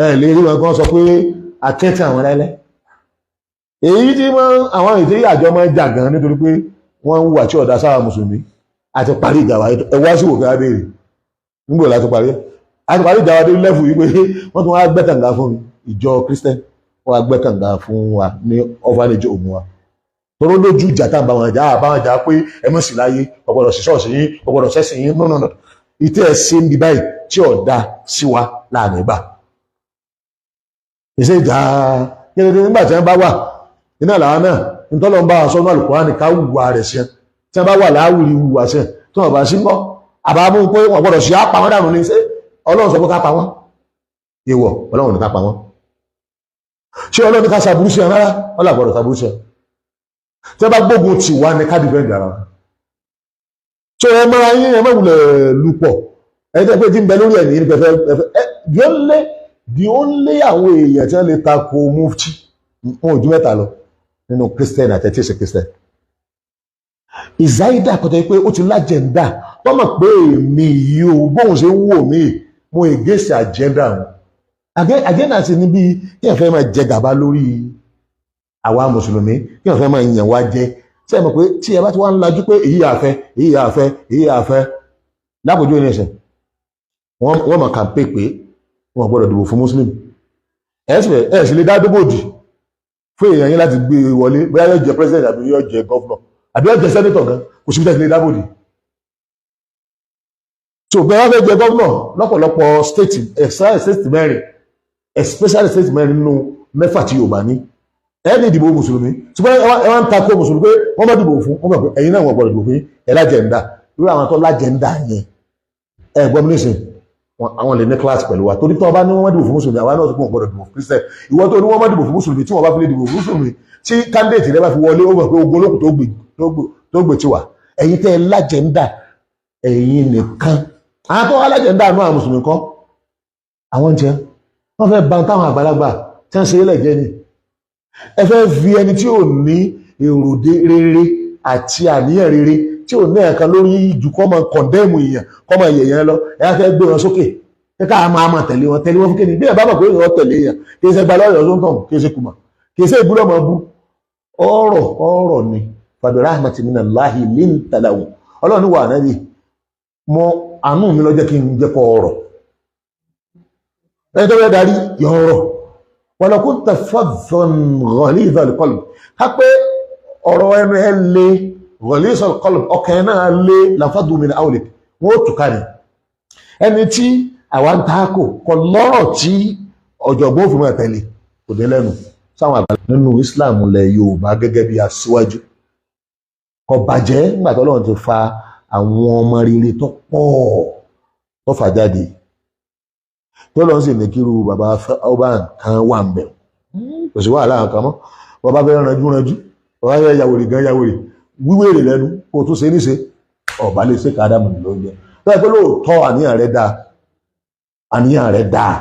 [SPEAKER 1] Ẹ lè rí wọn kí wọ́n sọ pé akẹ́tì àwọn lẹ́lẹ́ èyí tí wọ́n àwọn èdè àjọ máa ń jà gan nítorí pé wọ́n ń wà tí ọ̀dà sára mùsùlùmí. Àti parí ìjà wa, ẹ wá sí òkè abéèrè nígbò láti parí ẹ̀. Àti parí ìjà wa dé level yìí pé wọ́n tún wá gbẹ́ kànga fún mi. Ìjọ Christian wọ́n wá gbẹ́ kànga fún wa ní orphanage òun wa, toró lójú ìjà tá à ń bá wọn jà, à bá wọn jà pé ẹ mọ̀ sí láyé, ọ̀gbọ́dọ̀ sí ṣọ́ọ̀ṣì yín, ọ̀gbọ́dọ̀ sẹ́sìn yín. No, no, no, ìtẹ́ ẹ̀ ṣe ń bí báyìí tí ọ̀dà sí wa láàrin ìgbà ìṣe ìjà kíni nígbà tí wọ́n bá wà iná làwọn náà ntọ́lọ́ ń bá wa sọ́nù Al-Qur'ani ká wùwà rẹ̀ sí ẹ. Tí wọ́n bá wà láwùrí wùwà sí ẹ, tí wọ́n bá sí ń kọ́ àbámú pé wọ́n gbọ́dọ̀ sí àpá wọn dànù ní. Ṣé Ọlọ́run sọ pé ká pa wọ́n? Èèwọ̀, Ọlọ́run ní ká pa wọ́n. Ṣé Ọlọ́run ní ká ṣàbúrú sí ẹ? Rárá, wọ́n là gbọ́dọ̀ ṣàbúrú sí ẹ. Tí wọ́n bá gbógun tì wá ní ká defend ara wọn. So ẹ máa yín, ẹ má wulẹ̀ lupọ̀. Ẹ tẹ́ pé tí ń bẹ lórí ẹ̀ ní pẹ̀fẹ́ ẹ. The only àwọn èèyàn tí wọ́n lè tako mufti, wọn ò ju mẹ́ta lọ nínú Christian àti ẹtí ìṣe Christian. Ìzáídà kọjá pé ó ti l'agenda tọ́mọ̀ pé èmi yìí o, bóun ṣe ń wò mí, mo against agenda wọn. Agenda sì ní bí kí ẹ fẹ́ máa jẹ gàba lórí àwa mùsùlùmí, kí ẹ fẹ́ máa yàn wá jẹ. Ṣé ẹ mọ̀ pé tí ẹ bá ti wá ń lajú pé èyí àfẹ́, èyí àfẹ́, èyí àfẹ́ lápòjú ní ẹsẹ̀, wọ́n máa campaign pé wọ́n gbọ́dọ̀ dìbò fún Muslim. Ẹ̀ sì lè dá dóbòdì fún èèyàn yín láti gbé e wọlé, bóyá yóò jẹ president àbí yóò jẹ governor àbí yóò jẹ senator gan, kò síbi tẹ́sí lè dábòdì. So bẹ́ẹ̀ wọ́n fẹ́ jẹ governor lọ́pọ̀lọpọ̀ state, especially state mẹ́rin, especially state mẹ́rin nínú mẹ́fà tí Yorùbá ní, ẹ ní ìdìbò mùsùlùmí. Ṣùgbọ́n ẹ wá ń takò mùsùlùmí pé wọ́n bá dìbò fún wọ́n mọ̀ pé ẹ̀yin náà wọ́n gbọ́dọ̀ dìbò fún yín. Ẹ l'agenda lórí àwọn tó l'agenda yẹn. Ẹ gbọ́ mi nísìn, Àwọn lè ní class pẹ̀lú wa, torí tó bá ní wọ́n dìbò fún mùsùlùmí, àwa náà tó kún gbọ́dọ̀ dìbò fún Christian. Ìwọ tó ní wọ́n má dìbò fún mùsùlùmí, tí wọ́n bá fi lè dìbò fún mùsùlùmí, tí candidate rẹ bá fi wọlé, ó mọ̀ pé ogun olókùn tó gbè tiwa. Ẹ̀yin tẹ́ ẹ l'agenda, ẹ̀yin nìkan. Àwọn tó wá l'agenda àánú àwọn mùsùlùmí kọ́, àwọn jẹ́ wọ́n fẹ́ ba táwọn àgbàlagbà tí wọ́n ṣe é lẹ̀jẹ́ ni. Ẹ fẹ́ fi ẹni tí ò ní èrò rere àti àníyàn rere, tí ò ní ẹ̀kan lórí jù kọ́ máa condemn èèyàn, kọ́ máa yẹ̀yàn lọ, ẹ fẹ́ gbé wọn sókè kíkà máa máa tẹ̀lé wọn. Tẹ̀lé wọn fún kíni? Bí ẹ bá mọ̀ pé èèyàn tẹ̀lé èèyàn, kì í ṣe gba lọ́yọ̀ tó ń tàn, kì í ṣe kùmà, kì í ṣe ìbúlọ̀ máa bú ọ̀rọ̀ ọ̀rọ̀ ni. Fabi rahmati minallahi linta lahum. Ọlọ́run wà nábì mọ àánú mi ló jẹ́ kí n jẹ́ kọ́ ọ̀rọ̀ ẹni tó fẹ́ darí yọ ọ̀rọ̀. Walau kunta faddan ghalidhal qalb, ká pé ọ̀rọ̀ ẹnu ẹ lé, ghalidhal qalb, ọkàn ẹ náà lé, lanfaddu min hawlik, wọ́n ó tùkà ní ẹni tí àwa ń taako kọ lọ́rọ̀ tí ọ̀jọ̀gbọ́n òfin máa tẹ̀lé kò dé lẹ́nu sáwọn àgbà nínú Islam lẹ̀ Yorùbá gẹ́gẹ́ bí aṣíwájú. Kò bàjẹ́ nígbà tó Ọlọ́run ti fa àwọn ọmọ rere tó pọ̀ tó fà jáde, tó lọ́n sì ní kíru bàbá ọba nǹkan wà ń bẹ̀, kò sí wàhálà nǹkan mọ́. Bàbá fẹ́ ranjú ranjú, bàbá fẹ́ yàwòrì gan yàwòrì, wíwèrè lẹ́nu kó tún ṣe níṣe ọ̀bá lè ṣe kàdámù lóúnjẹ tó yẹ pé lóòótọ́ àníyàn rẹ̀ dáa, àníyàn rẹ̀ dáa,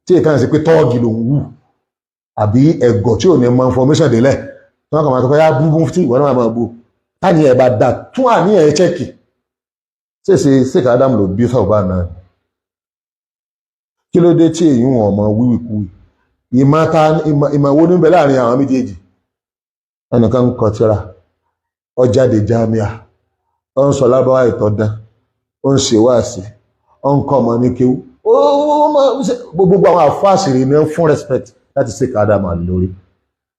[SPEAKER 1] tí ìkànnì sí pé tọ́ọ̀gì ló ń wù àbí ẹ̀gọ́ tí ò ní mọ information délẹ̀ tí wọ́n kàn máa tó kọ́ yá bú mufti, ìwọ náà máa bú. Táníyàn ẹ̀ bá dáa, tún àníyàn ẹ̀ check. Ṣèṣe ṣèkà Ádámù ló bí sọ̀bà náà? Kí ló dé tí èyí wọn ọmọ wíwìkúwì? Ìmọ̀ wo níbẹ̀ láàrin àwọn méjèèjì? Ẹnìkan ń kọ tírà, ó jáde jámíà, ó ń sọ lábáwá ìtọ́dán, ó ń ṣe wáàsí, ó ń kọ́ ọmọ ní kéwú, gbogbo àwọn àfáàsìrì ní fún respect láti ṣe ká Ádámù àlè lórí.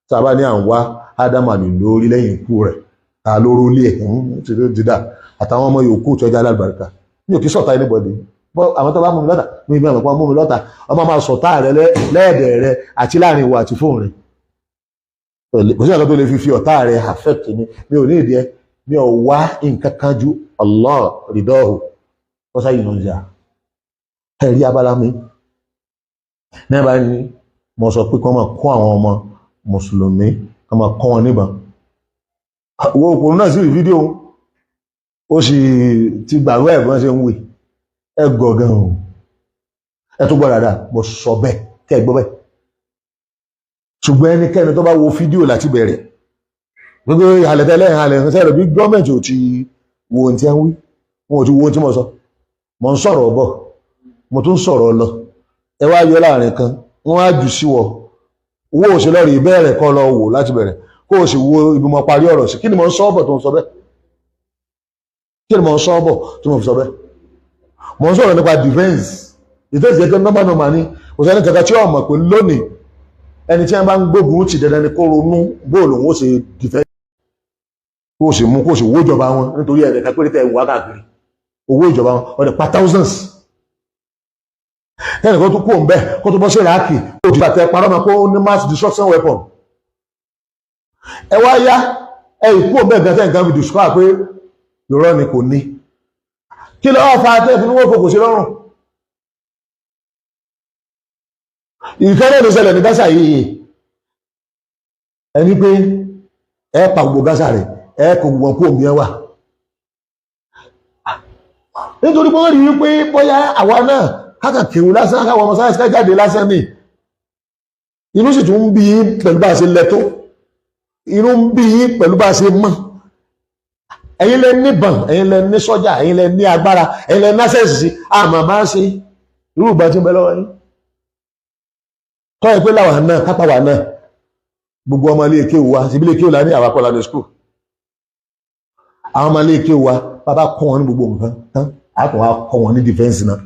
[SPEAKER 1] Tá a bá ní à ń wá Ádámù àlè lórí lẹ́yìn ikú rẹ̀, ta lóró lé ẹ̀ ti ti dà àtàwọn ọmọ yòókù tó jẹ́ alábàríkà. Mi ò kí sọ̀tà anybody bọ́. Àwọn tó bá mú mi lọ́tà, mi ìgbà pọ̀ mú mi lọ́tà, ọmọ máa sọ̀tà rẹ lẹ́ẹ̀dẹ̀ rẹ àti láàrin ìwọ àti fóònù rẹ. Kò sí àkọ́ tó lè fi ọ̀tá rẹ affect mi. Mi ò ní ìdí ẹ, mi ò wá nǹkan kan ju Allah ridọ́hù kọ́sá yìí ló ń jà. Ẹ̀rí abala mi ní bá ní mo sọ pé kí wọ́n máa kọ́ àwọn ọmọ mùsùlùmí, kí wọ́n máa kọ́ wọn níbọn. Wo òpònú náà sí rí fídíò, ó sì ti gbàgbọ́ ẹ̀gbọ́n ṣe ń wè ẹ gọ̀ gan o. Ẹ tó gbọ́ dáadáa, mo sọ bẹ́ẹ̀ kẹ́ ẹ gbọ́ bẹ́ẹ̀. Ṣùgbọ́n ẹnikẹ́ni tó bá wo fídíò láti bẹ̀rẹ̀, gbogbo ìhàlẹ̀ tẹ́lẹ̀ ìhàlẹ̀ ìhàlẹ̀ bí gọ́ọ̀mẹ̀ntì ò ti wo ohun tí ẹ ń wí, wọn ò ti wo ohun tí mo sọ. Mo ń sọ̀rọ̀ bọ̀, mo tún sọ̀rọ̀ lọ, ẹ wá yọ láàrin kan, wọ́n á jù sí wọ owó òṣèlú rí bẹ́ẹ̀rẹ̀ kọ́ lọ wò láti bẹ̀rẹ̀, kó o sì wo ibi mo parí ọ̀rọ̀ sí. Kí ni mo ń sọ bọ̀ tó ń sọ bẹ́ẹ̀? Kí ni mo ń sọ bọ̀ tí mo fi sọ bẹ́ẹ̀? Mo ń sọ̀rọ̀ nípa defence. Defence yẹ kí nọ́mbà nọ́mbà ni. Kò sẹ́ni kankan tí ó mọ̀ pé lónìí, ẹni tí wọ́n bá ń gbógun ti, dandan ni kó ronú bóòlù òun ó ṣe defence, kó o sì mú kó o sì wó ìjọba wọn, nítorí ẹ̀rẹ̀ péré tẹ̀ wá káàkiri owó ìjọba wọn, ọ̀dẹ̀ pa thousands. Kẹ́ni kó tó kó ń bẹ́, kó tó bọ́ sí Iraki, kó tó bàtẹ́ parọ́ mọ́ kó ní mass destruction weapon. Ẹ wá yá ẹ ìkú òun bẹ́ẹ̀ gan tẹ́ nǹkan fi describe pé irọ́ ni, kò ní. Kí lọ́wọ́ fa tẹ́ fún wọn fòkò sí lọ́rùn? Ìkẹ́rẹ́ ló ṣẹlẹ̀ ní Gaza yìí. Ẹni pé ẹ pa gbogbo Gaza rẹ̀, ẹ kò gbogbo kó omi ẹ wà, nítorí pé wọ́n rí wípé bóyá àwa náà kákàkiri lásán, káwọn ọmọ sáyẹ́nsì ká jáde lásán ni. Inú sì tún ń bí yín pẹ̀lú bá a ṣe lẹ tó, inú ń bí yín pẹ̀lú bá a ṣe mọ́. Ẹ̀yin lẹ níbọn, ẹ̀yin lẹ ní sọ́jà, ẹ̀yin lẹ ní agbára, ẹ̀yin lẹ ní access sí àmọ́ bá ṣe irú ìgbà tí ń bẹ lọ́wọ́ yín. Tọ́ ẹ pé láwa náà kápá wa náà, gbogbo ọmọ ilé kéwù wa síbi ilé kéwù la ní àwa kọ́ la ní school. Àwọn ọmọ ilé kéwù wa, bàbá kọ́ wọn ní gbogbo nǹkan tán, àtọ̀ wa kọ́ wọn ní defense náà.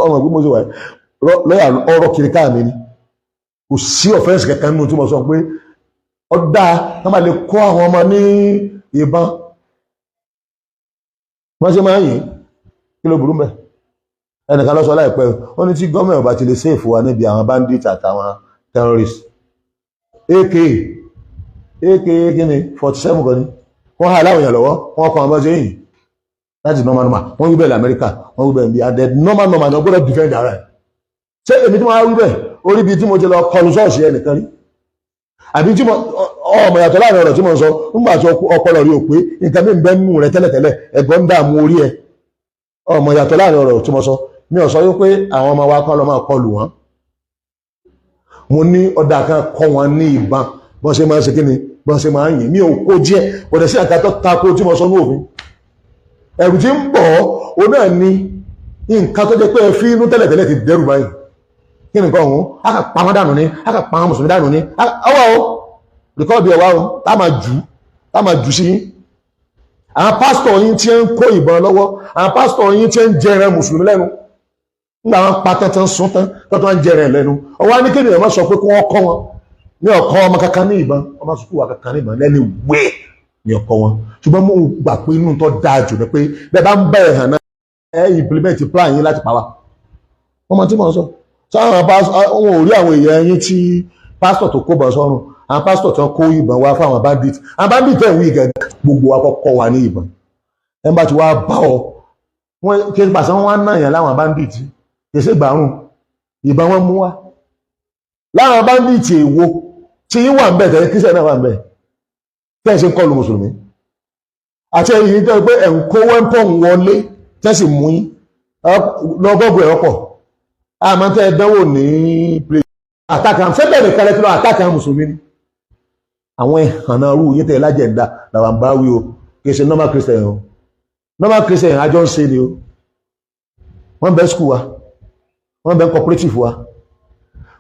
[SPEAKER 1] Ọmọ ìgbé mo ṣe wà lọ́yà ọ̀rọ̀ kiri káà mi ni, kò sí offence kankan nínú tí mo sọ pé ọ̀dà wọ́n máa lè kọ́ àwọn ọmọ ní ìbọn wọ́n ṣe máa ń yìn. Kí ló burú mẹ́? Ẹnìkan ló sọ láìpẹ́, ó ní tí gọ́ọ̀mẹ̀ ọba ti lè save wa níbi àwọn bandits àtàwọn terrorists, AK AK kí ni 47 kan ní wọ́n hà láwọn èèyàn lọ́wọ́, wọ́n kọ́ àwọn bá ṣe yìn. That is normal normal. Wọ́n wí bẹ́ẹ̀ lamẹ́ríkà, wọ́n wí bẹ́ẹ̀ bí, and the normal normal náà gbọ́dọ̀ defend ara ẹ̀. Ṣé èmi tí mo wá wí bẹ́ẹ̀ orí bíi tí mo ti lọ kọlu ṣọ́ọ̀ṣì ẹnìkan rí, àbí tí mo ọmọ yàtọ̀ láàrin ọ̀rọ̀ tí mo ń sọ nígbà tí ọpọlọ rí o pé nǹkan mi ń bẹ́ nù rẹ tẹ́lẹ̀tẹ́lẹ̀, ẹ̀gbọ́n ń dààmú orí ẹ. Ọmọ yàtọ̀ láàrin ọ̀rọ̀ tí mo sọ. Mi ò sọ wípé àwọn ọmọ wa kọ́ lọ máa kọlù wọn. Mo ní ọ̀dà kan kọ́ wọn ní ìbọn, bọ́n ṣe máa ń ṣe kí ni, bọ́n ṣe máa ń yìn. Mi ò kó díẹ̀, kò dẹ̀ sí àkàtọ́ tako tí mo sọ ní òfin. Ẹ̀rù tí ń bọ̀ ó náà ní nǹkan tó jẹ́ pé ẹ fi inú tẹ́lẹ̀tẹ́lẹ̀ ti dẹ́rù báyìí. Kí ni nǹkan ọ̀hún? A kà pa wọn dànù ni, a kà pa wọn mùsùlùmí dànù ni. Ọwọ́ o rìkọ́ọ̀dù ẹ̀wá o, tá máa jù sí yín. Àwọn pásítọ̀ yín tí ń kó ìbọn lọ́wọ́, àwọn pásítọ̀ yín tí ń jẹrẹ mùsùlùmí lẹ́nu nígbà wọn pa tán tán sún tán tán tán jẹrẹ lẹ́nu. Ọwọ́ á ní kéde ẹ̀ má sọ pé kí wọ́n kọ́ wọn ní ọ̀kọ́ ọmọ kankan ní ìbọn, ọmọ sùkúù wa kankan ní ìbọn lẹ́nu wẹ́ẹ̀ ní ọkọ wọn. Ṣùgbọ́n mo gbà pé inú tó dáa jù ni pé bẹ́ẹ̀ bá ń bẹ̀rẹ̀ hàn náà, ẹ implement plan yín láti pa wá. Wọ́n mọ tí mo sọ sáwọn wọn ò rí àwọn èèyàn yín tí pásítọ̀ tó kó bọ̀ sọ́run, àwọn pásítọ̀ tó kó ìbọn wá fáwọn bandit. Àwọn bandit ẹ̀ wí gẹ́gẹ́ gbogbo wa kọ́kọ́ wa ní ìbọn. Ẹ̀ ń bá ti wá bá ọ wọ́n kí pàṣẹ wọn wá náà yàn láwọn bandit kì í ṣe gbàrún ìbọn wọn mú wá láwọn bandit. Èwo tí yín wà ń bẹ̀ tẹ̀lé kíṣẹ̀ náà wà ń bẹ̀ tẹ́ ẹ̀ ṣe ń kọlu mùsùlùmí àti ẹ̀yìn tẹ́ pé ẹ̀ ń kó weapon wọlé tẹ́ sì mú yín lọ́gọ́gọ́ ẹ̀ ọ̀pọ̀ àmọ́ tẹ́ ẹ dánwò ní play àtàkà sẹ́bẹ̀ nìkan lẹ́tí lọ àtàkà mùsùlùmí ni. Àwọn ẹ̀hànà rú yín tẹ́ ẹ lájẹ̀ǹda làwọn bá wí o. Kì í ṣe normal Christian o. Normal Christian àjọ ń ṣe ni o. Wọ́n bẹ school wa, wọ́n bẹ cooperative wa.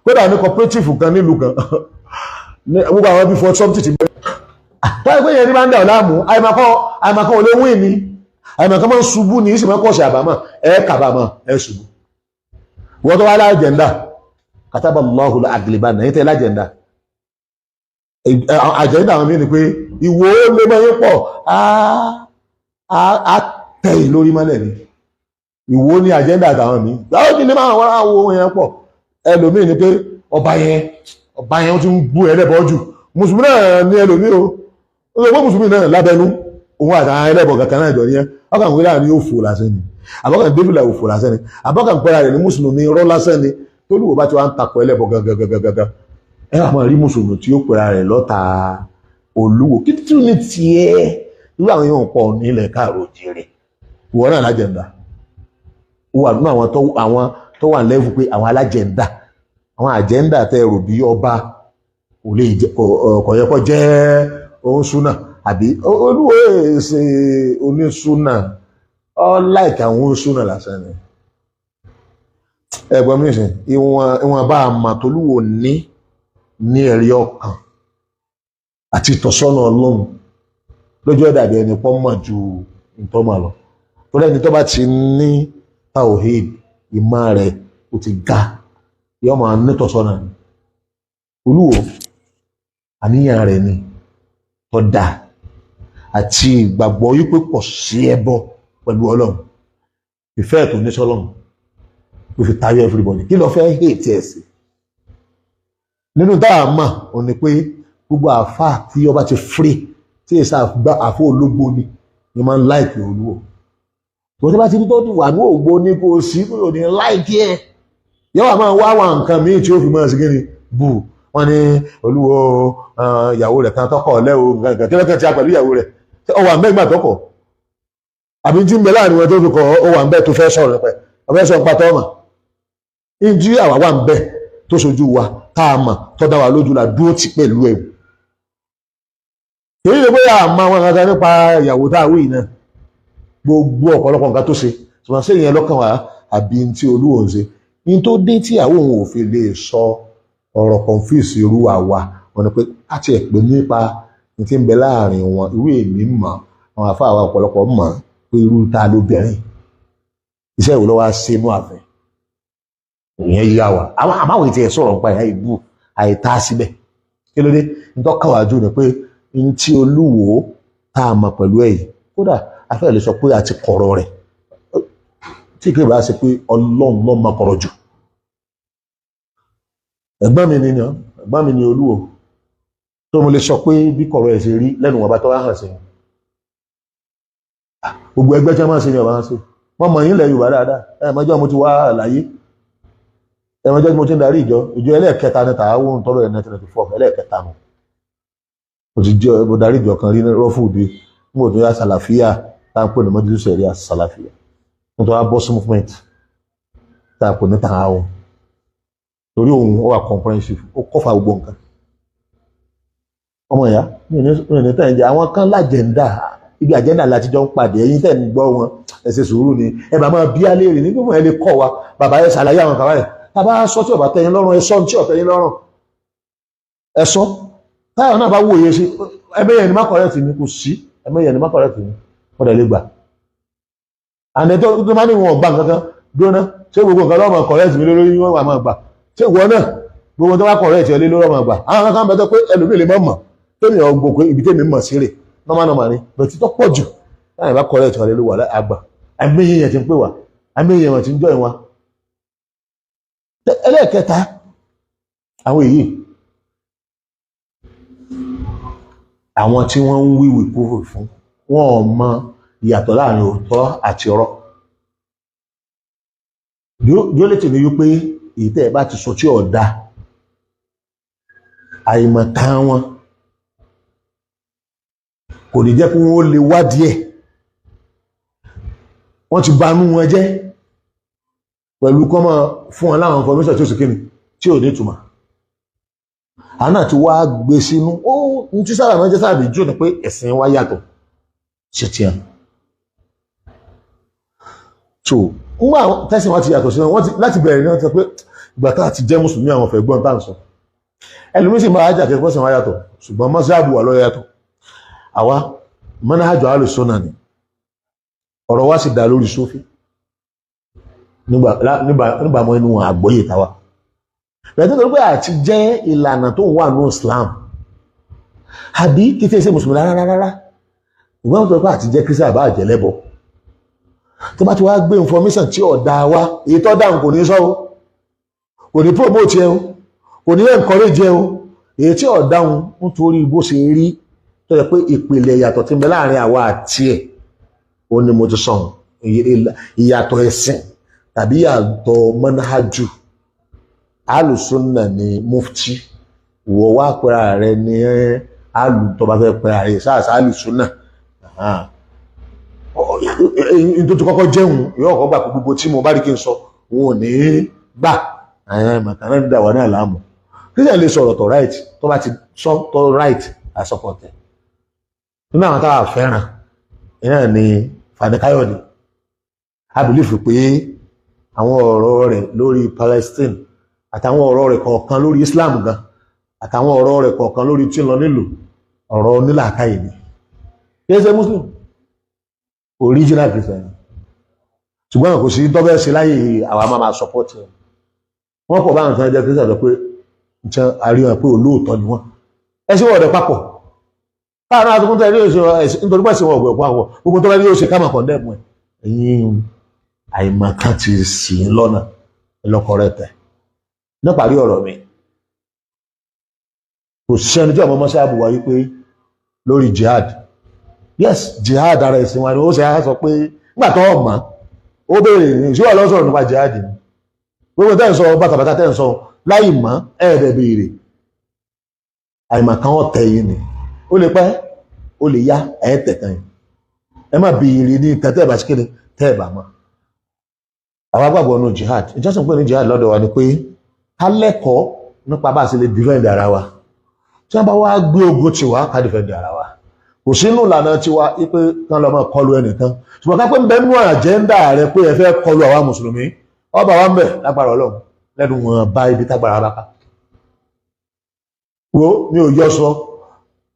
[SPEAKER 1] Kódà ní cooperative kan nílùú kan, gbogbo àwọn bí for something ti bẹ́ẹ̀ tọ́yẹ pé yẹn ní bá ń dà ọ́ láàmú. Àìmọ̀kan àìmọ̀kan ò lè wín ní, àìmọ̀kan máa ń ṣubú ní ìsìn máa ń kọ̀ọ̀ṣẹ̀ àbámọ̀ ẹ̀ kàbàmọ̀ ẹ̀ ṣubú. Wọ́n tó wá lájẹ̀ndà kataba Allahu la aglibanna yín tẹ́ lájẹ̀ndà. Àjẹ́ndà àwọn míì ni pé ìwò lè mọ́ yín pọ̀, á tẹ̀yìn lórí mọ́lẹ̀ ni. Ìwò ní àjẹ́ndà àtàwọn míì báwo ni máa wọ́n á wo ohun yẹn pọ̀. Ẹlòmíì ni pé ọba yẹn, ọba yẹn ó ti ń bú ẹlẹ́bọ jù. Mùsùlùmí náà ní ẹlòmíì o. Ó sọ pé mùsùlùmí náà lábẹ́nú òun àtàwọn ẹlẹ́bọ kankan náà jọ ní ẹ. Ọkàn wíwá ní òfò lásán ni, àbọ̀kàn débìlà òfò lásán ni, àbọ̀kàn pẹ́ra rẹ̀ ní mùsùlùmí rọ́ lásán ni. Tólúwò bá ti wá ń takò ẹlẹ́bọ gangan, ẹ wà máa rí mùsùlùmí tí ó pẹ́ra rẹ̀ lọ́ta Olúwo. Kí tún ní tiẹ̀? Irú àwọn yóò pọ̀ nílẹ̀ káàró jèrè. Ìwọ náà lájẹ̀ǹda, ó wà nínú àwọn tó wà lẹ́fù pé àwọn alájẹ̀ǹda, àwọn àjẹ́ǹdà tẹ́ rò bí ọba kò lè jẹ́, kò yẹ kó jẹ́ òun súnà àbí Olúwo ṣe onísúnà. Ọ láìka àwọn onísúnà lásán ni. Ẹ̀gbọ́n mi sìn ìwọ̀n bá a mà tolúwo ní ẹ̀rí ọkàn àti ìtọ́sọ́nà Ọlọ́run lójú ẹ̀dà bí ẹni pọ́ mọ̀ ju ìtọ́mọ̀ lọ, torí ẹni tó bá ti ní tawhid, ìmọ̀ rẹ̀ ó ti ga, yóò máa nítọ́sọ́nà ni. Olúwo àníyàn rẹ̀ ni tó dáa àti ìgbàgbọ́ wípé kò sí ẹbọ pẹ̀lú Ọlọ́run, ìfẹ́ ètò ní sọ́lọ́run ló fi tayọ everybody. Kí ló fẹ́ hate ẹ̀ sí nínú táà mọ̀ ò ní pé gbogbo àáfàá tí ọba ti free tí èsà àfọ ológbò ni máa ń like Olúwo. Tó tí bá ti ní tó wà ní ògbó ní kò sí kò ní like ẹ̀, yóò wà máa wá àwọn nǹkan míì tí ó fi máa ṣe kíni bù wọ́n ní Olúwo. Ìyàwó rẹ̀ kan tọkọ lẹ́wọ̀ nǹkan kí lọ́kàn tí a pẹ̀lú ìyàwó rẹ̀ ọ wà mẹ́gbà tọkọ àbí tí ń bẹ láàrin wọn tó fi kọ ọ wà ń bẹ tó fẹ́ sọ̀rọ̀ pẹ̀ ọfẹ́ sọ pátọ́ ọmọ ìjí àwa wà ń bẹ tó sojú wa tá a mọ̀ tó dá wa lójú la dúró tì pẹ̀lú ẹ̀wù. Èyí lè bóyá àmọ́ àwọn kankan nípa ìyàwó tá a wí náà, gbogbo ọ̀pọ̀lọpọ̀ nǹkan tó ṣe, ṣùgbọ́n ṣé ìyẹn lọ́kàn wá àbí tí Olúwo ń ṣe ní tó dé tí ìyàwó òun ò fi lè sọ ọ̀rọ̀ confuse irú àwa wọn ni pé á ti ẹ̀ pé nípa ní tí ń bẹ láàrin wọn. Irú èmi mọ̀, àwọn àfáà wa ọ̀pọ̀lọpọ̀ mọ̀ pé irú ta lóbìnrin iṣẹ́ ìwò lọ́wọ́ ṣe inú àfẹ́ ìyẹn yíyá wa. Àwọn àmáwò tí ẹ sọ̀rọ̀ nípa ìyá ìbú àìta síbẹ̀. Kí ló dé? Nítorí kàwájú ni pé n tí Olúwo tá a mọ̀ pẹ̀lú ẹ̀ yìí, kódà afẹ́ lè sọ pé àti kọ̀rọ̀ rẹ̀ tí kì í bá ṣe pé Ọlọ́run ló mọ kọ̀rọ̀ jù. Ẹ̀gbọ́n mi ni ẹ̀gbọ́n mi ni Olúwo tó mo lè sọ pé bí kọ̀rọ̀ ẹ̀ ṣe rí lẹ́nu wọn bá tọ́ wá hàn sí mi. Gbogbo ẹgbẹ́ tí wọ́n máa ń ṣe ni ọba ń ṣe. Wọ́n mọ̀ yín lẹ̀ Yorùbá dáadáa. Ẹ̀ mọ́jọ́ mo ti wá àlàyé, ẹ̀ mọ́jọ́ tí mo ti ń darí ìjọ. Ìjọ ẹlẹ́ẹ̀kẹta ní tààwọn tọ́lọ̀ ẹ̀ 1994, ẹlẹ́ẹ̀kẹta nù. Mo ti jẹ́, mo darí ìjọ kan rí ní rọ́fùdé. Mo tún yá sàlàfíà tá à ń pè ní mọ́jú sẹ̀rí sàlàfíà. Mo tún wá bọ́ sí movement tá à ń pè ní tààwọn, torí òun ó wà comprehensive, ó kọ́fà gbogbo nǹkan. Ọmọ ìyá mi ò ní tẹ̀ ń jẹ. Àwọn kan l'agenda, ibi agenda láti jọ ń pàdé. Ẹ̀yin tẹ̀ ń gbọ́ wọn, ẹ ṣe sùúrù ni. Ẹ bá máa bí alẹ́ ní gbogbo ẹ lè kọ́ wa. Bàbá, ẹ ṣàlàyé àwọn kàwáyé. Tàbá sọ tí ó bá tẹ́yìn lọ́rùn, ẹ sọ tí ó tẹ́yìn lọ́rùn, ẹ sọ. Táyọ̀ náà bá wòye sí ẹgbẹ́ yẹn ni má correct mi, kò sí ẹgbẹ́ yẹn ni má correct mi, wọ́n dẹ̀ lè gbà. Àná tó má ní wọn gbà nǹkan gbóná, ṣé gbogbo nǹkan lọ́mọ correct mi lórí wọn wà máa gbà? Ṣé ìwọ náà, gbogbo tó bá correct ẹ lé lórí ọmọ gbà? Àwọn kan bẹ tó pé ẹlòmíì lè má mọ̀, tèmi ọgbọ̀n pé ibi tèmi mọ̀ sí rè normal normal ni, bẹ̀tí tó pọ̀ jù táyà bá correct ẹ lórí wà àgbà. Àmì yẹn ti ń pè wá, àmì yẹn ti ń jọ ìwà. Ẹlẹ́ẹ̀kẹta, àwọn èyí, àwọn tí wọ́n ń wíwì kúrò fún wọn ò mọ ìyàtọ̀ láàrin òótọ́ àti ọ̀rọ̀. Dúró létí ni wípé èyí tẹ́ ẹ bá ti sọ tí ò da, àìmọ̀kan wọn kò ní jẹ́ kí wọ́n lè wádìí ẹ̀. Wọ́n ti banú wọn jẹ́ pẹ̀lú kọ́ máa fún wọn láwọn information tí ó sì kíni tí ò ní ìtumọ̀. Àwọn náà ti wá gbé sínú ó ní tí sábà máa jẹ́ sábà jù ní pé ẹ̀sìn wa yàtọ̀ sí tiẹ̀. So ńgbà tẹ́sìn wa ti yàtọ̀ sí wọn láti bẹ̀rẹ̀ ní wọ́n ti sọ pé ìgbà tá a ti jẹ́ mùsùlùmí, àwọn fẹ́ gbọ́n tá à ń sọ. Ẹlòmíín sì máa jà kí ẹ̀sìn wa yàtọ̀, ṣùgbọ́n mọ́sáàbù wà lọ́yọ̀ yàtọ̀. Àwa manhaj alùsùnà ni ọ̀rọ̀ wa sì dá lórí sófin nígbà mọ́ inú àgbọ́yé tàwa bẹ̀rẹ̀ tó torí pé àti jẹ́ ìlànà tó wà ní Islam, àbí kí tí ẹ ṣe mùsùlùmí rárá rárá, ìgbọ́n tó pé àti jẹ́ kírísà àbá àjẹlẹ́bọ, tó bá ti wá gbé information tí ò dáa wá, èyí tó dáhùn kò ní sọ o, kò ní promote ẹ o, kò ní encourage ẹ o. Èyí tí ò dáhùn, nítorí bó ṣe rí tó yẹ pé ìpìlẹ̀ ìyàtọ̀ tí ń bẹ láàrin àwa àti ẹ̀, ó ní mo ti sọ ìyàtọ̀ ẹ̀sìn tàbí ìyàtọ̀ manhajú. Alùsùnà ni mufti, wọ wá pẹ́ra rẹ ní alù tó bá fẹ́ pẹ́ra rẹ sáàsá alùsùnà tó ti kọ́kọ́ jẹun, yóò kọ́ gbà pé gbogbo tí mo bá rí kí n sọ, òun ò ní gbà. Àwọn màkàrà ń dà wà náà láàmú. Christian lè sọ̀rọ̀ tó right, tó bá ti sọ tó right, àsọpọ̀tẹ̀. Nínú àwọn táwa fẹ́ràn iná ni Fani Káyọ̀dé. A believe pé àwọn ọ̀rọ̀ rẹ̀ lórí Palestine, àtàwọn ọ̀rọ̀ rẹ̀ kọ̀ọ̀kan lórí Islam gan, àtàwọn ọ̀rọ̀ rẹ̀ kọ̀ọ̀kan lórí tí ń lọ nílùú, ọ̀rọ̀ onílàákàyè ni. Kì í ṣe Muslim, original Christian, ṣùgbọ́n kò sí tọ́bẹ̀ ṣe láyé, àwa máa máa support ẹ̀. Wọ́n pọ̀ báwọn kan jẹ́ Christian sọ pé nǹkan àríwá pé olóòótọ́ ni wọ́n. Ẹ ṣe wọ́n ọ̀dẹ̀ papọ̀ káàrọ̀ àtúntò tẹ́lẹ̀ yóò ṣe, nítorí pẹ̀sì wọn ọ̀gbẹ̀ papọ̀. Gbogbo tó bá yóò ṣe ká máa condemn ẹ̀. Ẹ̀yin àìmọ̀kan ti sì ń lọ́nà lọ́kọ̀ rẹ̀ tẹ̀. Níparí ọ̀rọ̀ mi, kò sẹ́ni tí ọmọ mọ́sáàbù wá wípé lórí jihad, yes, jihad ara ẹ̀sìn wa ni. Ó ṣe á sọ pé nígbà tó ọmọ ó béèrè ní ìṣúwà lọ́sọ̀rọ̀ nípa jihad ni. Gbogbo tẹ́ ń sọ bàtàbàtà tẹ́ ń sọ láì mọ̀, ẹ̀ẹ́dẹ̀ béèrè, àìmọ̀kan ọ̀tẹ̀ yìí ni. Ó lè pẹ́, ó lè yá, ẹ̀ẹ́tẹ̀ kan yìí. Ẹ má béèrè ní nǹkan tẹ́ ẹ̀ bá ṣe kéde tẹ́ ẹ̀ bá mọ̀. Àwa gbàgbọ́ nù jihad. Ìjọsìn pé ní jihad lọ́dọ̀ wa ni pé ká lẹ́kọ̀ọ́ nípa bá a ṣe lè defend ara wa. Tí wọ́n bá wá gbé ogun tiwa, ká defend ara wa. Kò sínú ìlànà tiwa wípé kán lọ máa kọlu ẹnìkan, ṣùgbọ́n ká pé ń bẹ nínú agenda rẹ pé ẹ fẹ́ kọlu àwa mùsùlùmí, ọba wa ń bẹ lágbára Ọlọ́run lẹ́nu wọn bá ibi tágbára bá ká. Wo mi ò yọ sọ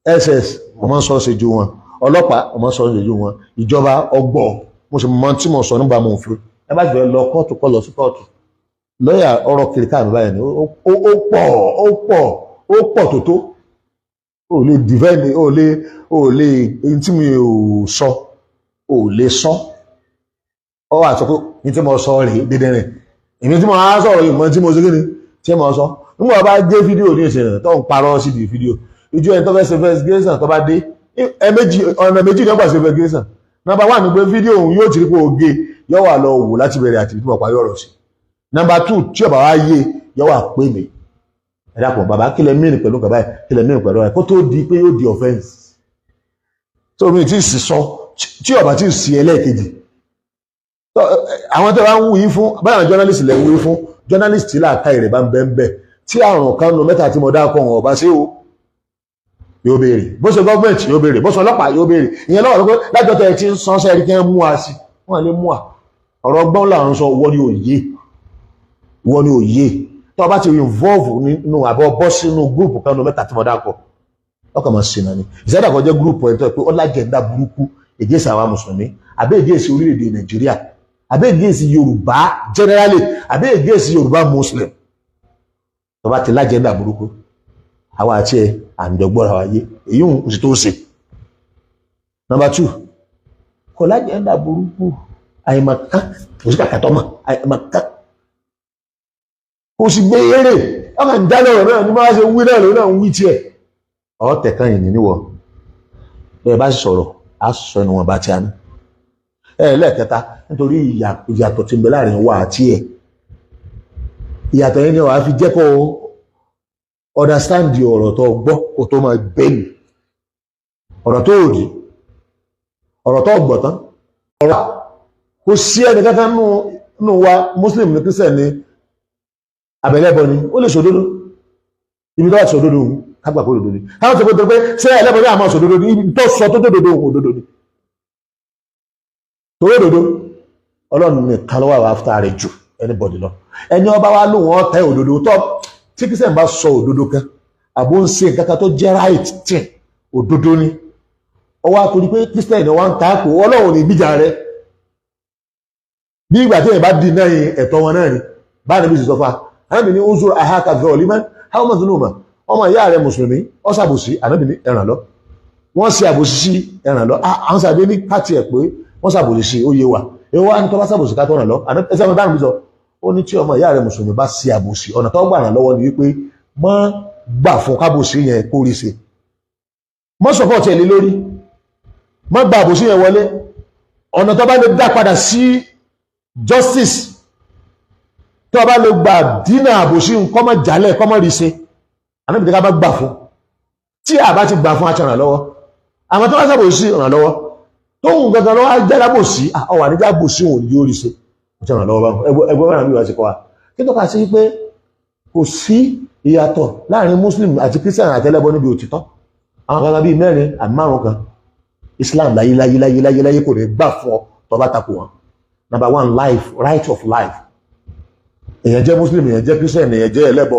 [SPEAKER 1] ss, mo máa ń sọ ṣe ju wọn, ọlọ́pàá mo máa ń sọ ṣe ju wọn, ìjọba ọgbọ, mo sì mọ tí mo sọ nígbà mo fi. Ẹ bá ti fẹ́ lọ kóòtù, kọ́ lọ sí kóòtù. Lọ́ọ̀yà ọ̀rọ̀ kiri káàmì báyìí ni. Ó pọ̀, ó pọ̀, ó pọ̀ tó tó ó lè defend, ó lè ní tí mi ò sọ, ó lè sọ. Ọ wà sọ pé ní tí mo sọ rèé dédé rẹ̀. Èmi tí mo á sọ̀rọ̀ ìmọ̀ tí mo ṣe kíni tí mo sọ nígbà bá gé fídíò ní ìṣẹ̀lẹ̀ tó ń parọ́ síbi fídíò ìjọ ẹni tó fẹ́ ṣe investigation, tó bá dé ẹ̀ẹ̀mejì, ọ̀nà méjì ní ọgbà ṣe investigation. Number one ni pé fídíò òun yóò ti rí pé oge yóò wà lọ wò láti bẹ̀rẹ̀ àti ìtumọ̀ parí ọ̀rọ̀ sí. Number two, tí ọba wa yé yóò wà pé mi, ẹ dákun bàbá, kí lẹ mìíràn pẹ̀lú bàbá yìí, kí lẹ mìíràn pẹ̀lú ẹ, kó tó di pé yóò di offence. Tó mi ti sì sọ tí ọba ti sì ẹlẹ́ẹ̀kejì, àwọn tó bá ń wí fún báyọ̀, journalist lẹ̀ ń wí fún, journalist tí làákàyè rẹ̀ bá ń bẹ́ ń bẹ́, tí àrùn kan nu mẹ́ta tí mo dá kọ́ wọn ọba sí o, yóò béèrè. Bó ṣe gọ́ọ̀mẹ̀ntì yóò béèrè, bó ṣe ọlọ́pàá yóò béèrè. Ìyẹn lọ́wọ́ pé lájọ́ tẹ̀ tí ń sọ sẹ́ẹ̀rí kí wọ́n mú wa sí, wọ́n lè mú wa. Ọ̀rọ̀ ọgbọ́n là ń sọ, wọ́n ní òye, wọ́n ní òye. Tó o bá ti involve nínú àbọ̀ bọ́ sínú group kan nu mẹ́ta tí mo dá kọ́, ọkàn máa ṣe náà ni. Ìṣẹ́dá kan jẹ́ group ẹ̀ tó pé ó lájẹ̀dá burúkú against àwa mùsùlùmí, àbí against orílẹ̀-èdè Nàìjíríà, àbí against Yorùbá generally, àbí against Yorùbá Muslim, tó bá ti lájẹ̀dá burúkú, àwa àti ẹ̀ àǹjọ̀gbọ́ra wa yé, èyí ń sì tó ṣe. Number two, kò lájẹ̀dá burúkú, àìmọ̀ká kò sí kàkàtọ́ mọ̀, àìmọ̀ká kò sì gbé eré, ọkàn ń dálẹ̀ ọ̀rọ̀ náà ní máa ṣe wí náà lónà ń wí tiẹ̀. Ọ̀tẹ̀ kan yìí níwọ̀ bẹ́ẹ̀ bá sì sọ̀rọ̀, á sọ ẹnu wọn bá ti á ní. Ẹ lẹ́ẹ̀kẹta, nítorí ìyàtọ̀ tí ń bẹ láàrin wa àti ẹ̀, ìyàtọ̀ yẹn ni wàá fi jẹ́ kó understand ọ̀rọ̀ tó gbọ́ kó tó máa bẹ́ẹ̀lì ọ̀rọ̀ tó rí, ọ̀rọ̀ tó gbọ́ tán. Ọ̀rọ̀ kò sí ẹnì kankan nù wa, Muslim ní, Christian ní, abẹ́lẹ́bọ ni, ó lè sòdodo. Ibi tó bá sòdodo òun, kágbà kó òdodo ni. Káwọn sọ pé ṣé ẹlẹ́bọ ní àmọ́ sòdodo ni? Ibi tó sọ tó dòdò òun, òdodo ni. Torí òdodo, Ọlọ́run nìkan ló wà wá after rẹ̀ jù anybody lọ. Ẹni ọba wa lóun ọ̀tẹ̀ òdodo tó, tí Christian bá sọ òdodo kan, àbó ń ṣe nǹkan kan tó jẹ́ right thing, òdodo ni, ọwọ́ àtòrí pé Christian wa ń ta kò, Ọlọ́run ní gbíjà rẹ̀. Bí ìgbà tí èèyàn bá di náà ẹ̀tọ́ wọn náà ni bá níbi sì sọ fún wa. Ànábì ní unsur akhaka zaliman aw mazluma. Ọmọ ìyá rẹ̀ mùsùlùmí ó ṣàbòsí, Ànábì ní ẹ̀ràn lọ. Wọ́n ṣe àbòsí sí ẹ̀ràn lọ. Àwọn sàbẹ̀ ní káàtì ẹ̀ pé wọ́n ṣàbòsí sí, ó yé wa. Èwo wá ní tó bá ṣàbòsí ká tó ràn lọ? Ẹsẹ̀ wọn dáhùn bí sọ, ó ní tí ọmọ ìyá rẹ̀ mùsùlùmí bá ṣe àbòsí, ọ̀nà tó gbà ràn lọ́wọ́ ni wípé mọ́ gbà fún kábòsí yẹn kó rí ṣe, mọ́ support ẹ̀ lé lórí, mọ́ gba àbòsí yẹn wọlé. Ọ̀nà tó bá lè dá padà sí justice, tó bá lè gbà dínà àbòsí, kọ́mọ jálẹ̀, kọ́mọ rí ṣe, ànábì ká bá gbà fún. Tí a bá ti gbà fún, aṣọ ìrànlọ́wọ́. Àwọn tó bá ṣàbòsí, ìrànlọ́wọ́ tóun gangan lọ́wọ́ jálábòsí, ọwà níjà bòsí òun ní orí ṣe, ó ti ràn lọ́wọ́ báwọn. Ẹgbẹ́ wọn àmì wá sí kọ́ wa kí tó kà sí pé kò sí ìyàtọ̀ láàrin Muslim àti Christian àti ẹlẹ́bọ níbi òtítọ́. Àwọn kan bíi mẹ́rin àbí márùn kan, Islam láyé láyé láyé láyé láyé kò ní gbà fún ọ tó bá takò wọn. Number one, life, right of life. Èèyàn jẹ́ Muslim, èèyàn jẹ́ Christian, èèyàn jẹ́ ẹlẹ́bọ,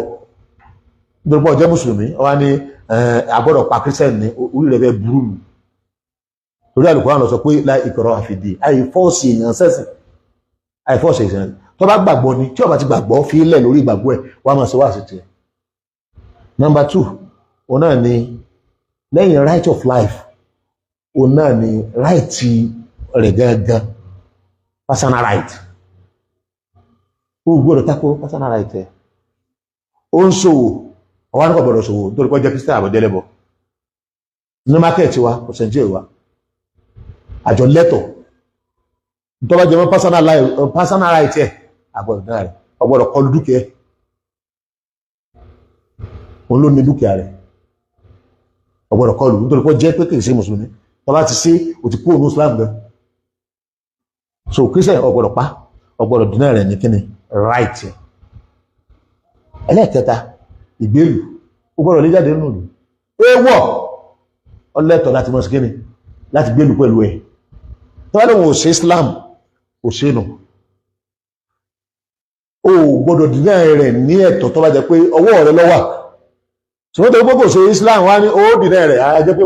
[SPEAKER 1] nítorí pé ó jẹ́ mùsùlùmí, ó wá ní agbọ́dọ̀ pa Christian ní, orí rẹ̀ fẹ́ burú nù. Torí Al-Qur'an lọ sọ pé la ikraha fi din, àì force èèyàn sẹ́sìn, àì force èèyàn. Tó bá gbàgbọ́ ni, tí ó bá ti gbàgbọ́, fi lẹ̀ lórí ìgbàgbọ́ ẹ̀, wàá máa ṣe wá sí tiẹ̀. Number two, òun náà ni lẹ́yìn right of life, òun náà ni right rẹ̀ gangan, personal right. Ó gbọ́dọ̀ tako personal right ẹ̀. Ó ń ṣòwò, ọwọ́ nípa gbọ́dọ̀ ṣòwò nítorí pé ó jẹ́ Christian àbọ̀jẹ́lẹ́bọ̀ ní market wa, kò sẹ́ńtì wa, àjọ lẹ́tọ̀ tó bá jẹ mọ́ personal life, personal right ẹ̀, àgbọ̀dọ̀ náà rẹ̀, ọgbọ́dọ̀ kọlu dúkìá ẹ̀. Òun ló ní dúkìá rẹ̀, ọgbọ́dọ̀ kọlu nítorí pé ó jẹ́ pé kìí ṣe mùsùlùmí. Tó bá ti ṣe, ò ti kú òun Islam gan. So Christian, ọgbọ́dọ̀ pa, ọgbọ́dọ̀ dínà rẹ̀ ní kíni, right ẹ̀. Ẹlẹ́ẹ̀kẹta, ìgbélù. Ó gbọ́dọ̀ lé jáde nínú ìlú, ewọ̀ ọlẹ́tọ̀ láti mọ̀ sí kíni, láti gbélù pẹ̀lú ẹ̀. Tó bá lóun ò ṣe Islam, kò ṣe nù, o gbọ́dọ̀ dínà rẹ̀ ní ẹ̀tọ́ tó bá jẹ́ pé ọwọ́ rẹ̀ ló wà. Ṣùgbọ́n tó gbogbo ṣe Islam wá ní ó dínà rẹ̀, á jẹ́ pé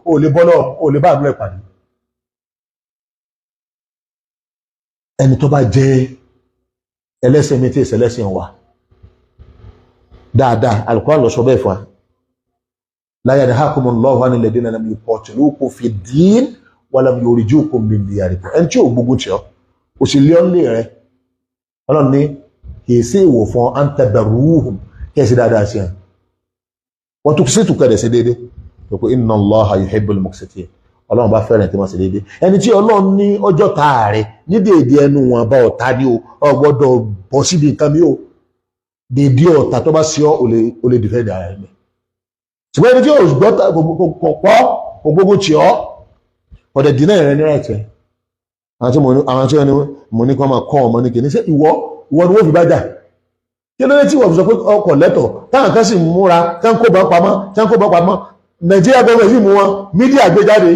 [SPEAKER 1] o lè bọ́ náà, o lè bá àánú ẹ̀ pàdé. Ẹni tó bá jẹ́ ẹlẹ́sìn mi tí èsì ẹlẹ́sìn wa dáadáa, Al-Qur'an ló sọ bẹ́ẹ̀ fún wa, la yanhakumullahu anil ladina lam yuqatilukum fid din wa lam yukhrijukum min diyarikum. Ẹni tí ò gbógun tì ọ́, kò sì lé ọ́ lé rẹ, Ọlọ́run ní kì í sí ìwò fún an tabarruhum, kí ẹ sì dáadáa sí ẹ, wọ́n tún sí tùkẹ́ rẹ̀ sí déédéé tó pé inna Allaha yuhibbul muqsitin. Ọlọ́run bá fẹ́ràn tí wọ́n ṣe déédéé. Ẹni tí Ọlọ́run ní ọjọ́ ta rẹ̀ ní déédéé ẹnu wọn bá ọ̀tá ní o, ọ gbọ́dọ̀ bọ́ síbi nǹkan mi o. Déédéé ọ̀tá tó bá sí ọ, ò lè defend ara rẹ̀. Ṣùgbọ́n ẹni tí yóò gbọ́ kò pọ́, kò gbógun tì ọ́, ọ̀dẹ̀ dínà rẹ̀ ní right ẹ̀. Àwọn tí mo ní kí wọ́n máa kọ́ ọmọ ní kìíní ṣé ìwọ ìwọ ni wọ́n fi bá jà? Kí ló dé tí wọ́n fi sọ pé ọkọ̀ lẹ́tọ̀, táwọn kan sì múra tí wọ́n kó bá pamọ́, tí wọ́n kó bá pamọ́? Nàìjíríà gọ́ọ̀mẹ̀ sì mú wọn, media gbé jáde.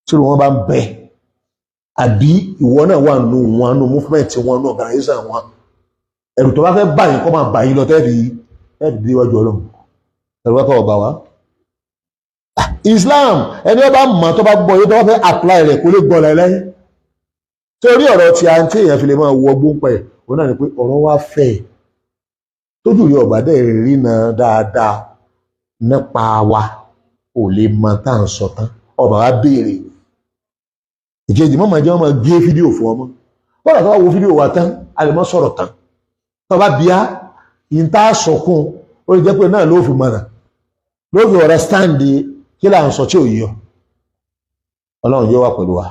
[SPEAKER 1] Tí wọ́n bá ń bẹ, àbí ìwọ náà wà nù wọn, nù movement wọn, nù organization wọn, ẹ̀rù tó bá fẹ́ bá yín kọ́ máa bá yín lọ tẹ́ẹ̀fì tẹ́ẹ̀fì déwájú Ọlọ́run. Ẹ̀rù wá kọ́ ọba wa Islam. Ẹni ọba mọ̀, tó bá gbọ́ yé, tó bá fẹ́ apply rẹ̀, kó lè gbọ́ láìláì. Torí ọ̀rọ̀ tí a ń tí èèyàn fi lè máa wọ gbóǹpẹ̀ òun náà ni pé ọ̀rọ̀ wa fẹ̀ tójú rí ọ̀bá dẹ̀ rí na dáadáa nípa wa, ò lè mọ tá à ń sọ tán. Ọba wa béèrè ìkejì mọ́, máa jẹ́ wọ́n máa gé fídíò fún ọmọ bọ́dà. Tó bá wo fídíò wa tán, a lè mọ́ sọ̀rọ̀ tán. Tó bá bíá yìí tá a sọkún, ó lè jẹ́ pé náà ló fi mọ̀nà, ló fi ọ̀rọ̀ stand kí là ń sọ tí ò yọ. Ọlọ́run yóò wà pẹ̀lú wa,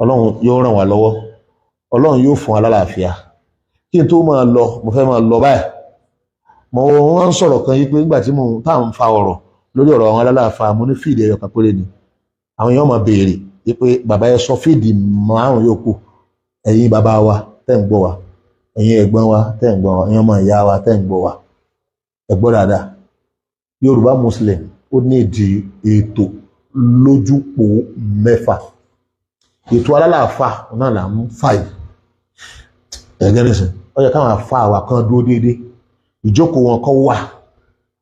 [SPEAKER 1] Ọlọ́run yóò ràn wá lọ́wọ́, Ọlọ́run yóò fún wa lálàáfíà. Kí n tó máa lọ, mo fẹ́ máa lọ báyìí. Mo wọ́n ń sọ̀rọ̀ kan yí pé nígbà tí mo tá à ń fa ọ̀rọ̀ lórí ọ̀rọ̀ àwọn alálàáfà, mo ní field ẹyọ kan péré ni. Àwọn èèyàn máa béèrè yí pé bàbá yẹn sọ field márùn yòókù. Ẹ̀yin bàbá wa tẹ́ ń gbọ́ wa, ẹ̀yin ẹ̀gbọ́n wa tẹ́ ń gbọ́ wa, ẹ̀yin ọmọ ìyá wa tẹ́ ń gbọ́ wa, ẹ gbọ́ dáadáa. Yorùbá Muslim, ó ní ìdí ètò lójúpò mẹ́fà. Ètò alálàáfà náà là ń fà yìí. Ẹ̀gẹ́ nìsín, ó yẹ káwọn àfa àwà kan dúró déédéé, ìjókòó wọn kọ́ wà.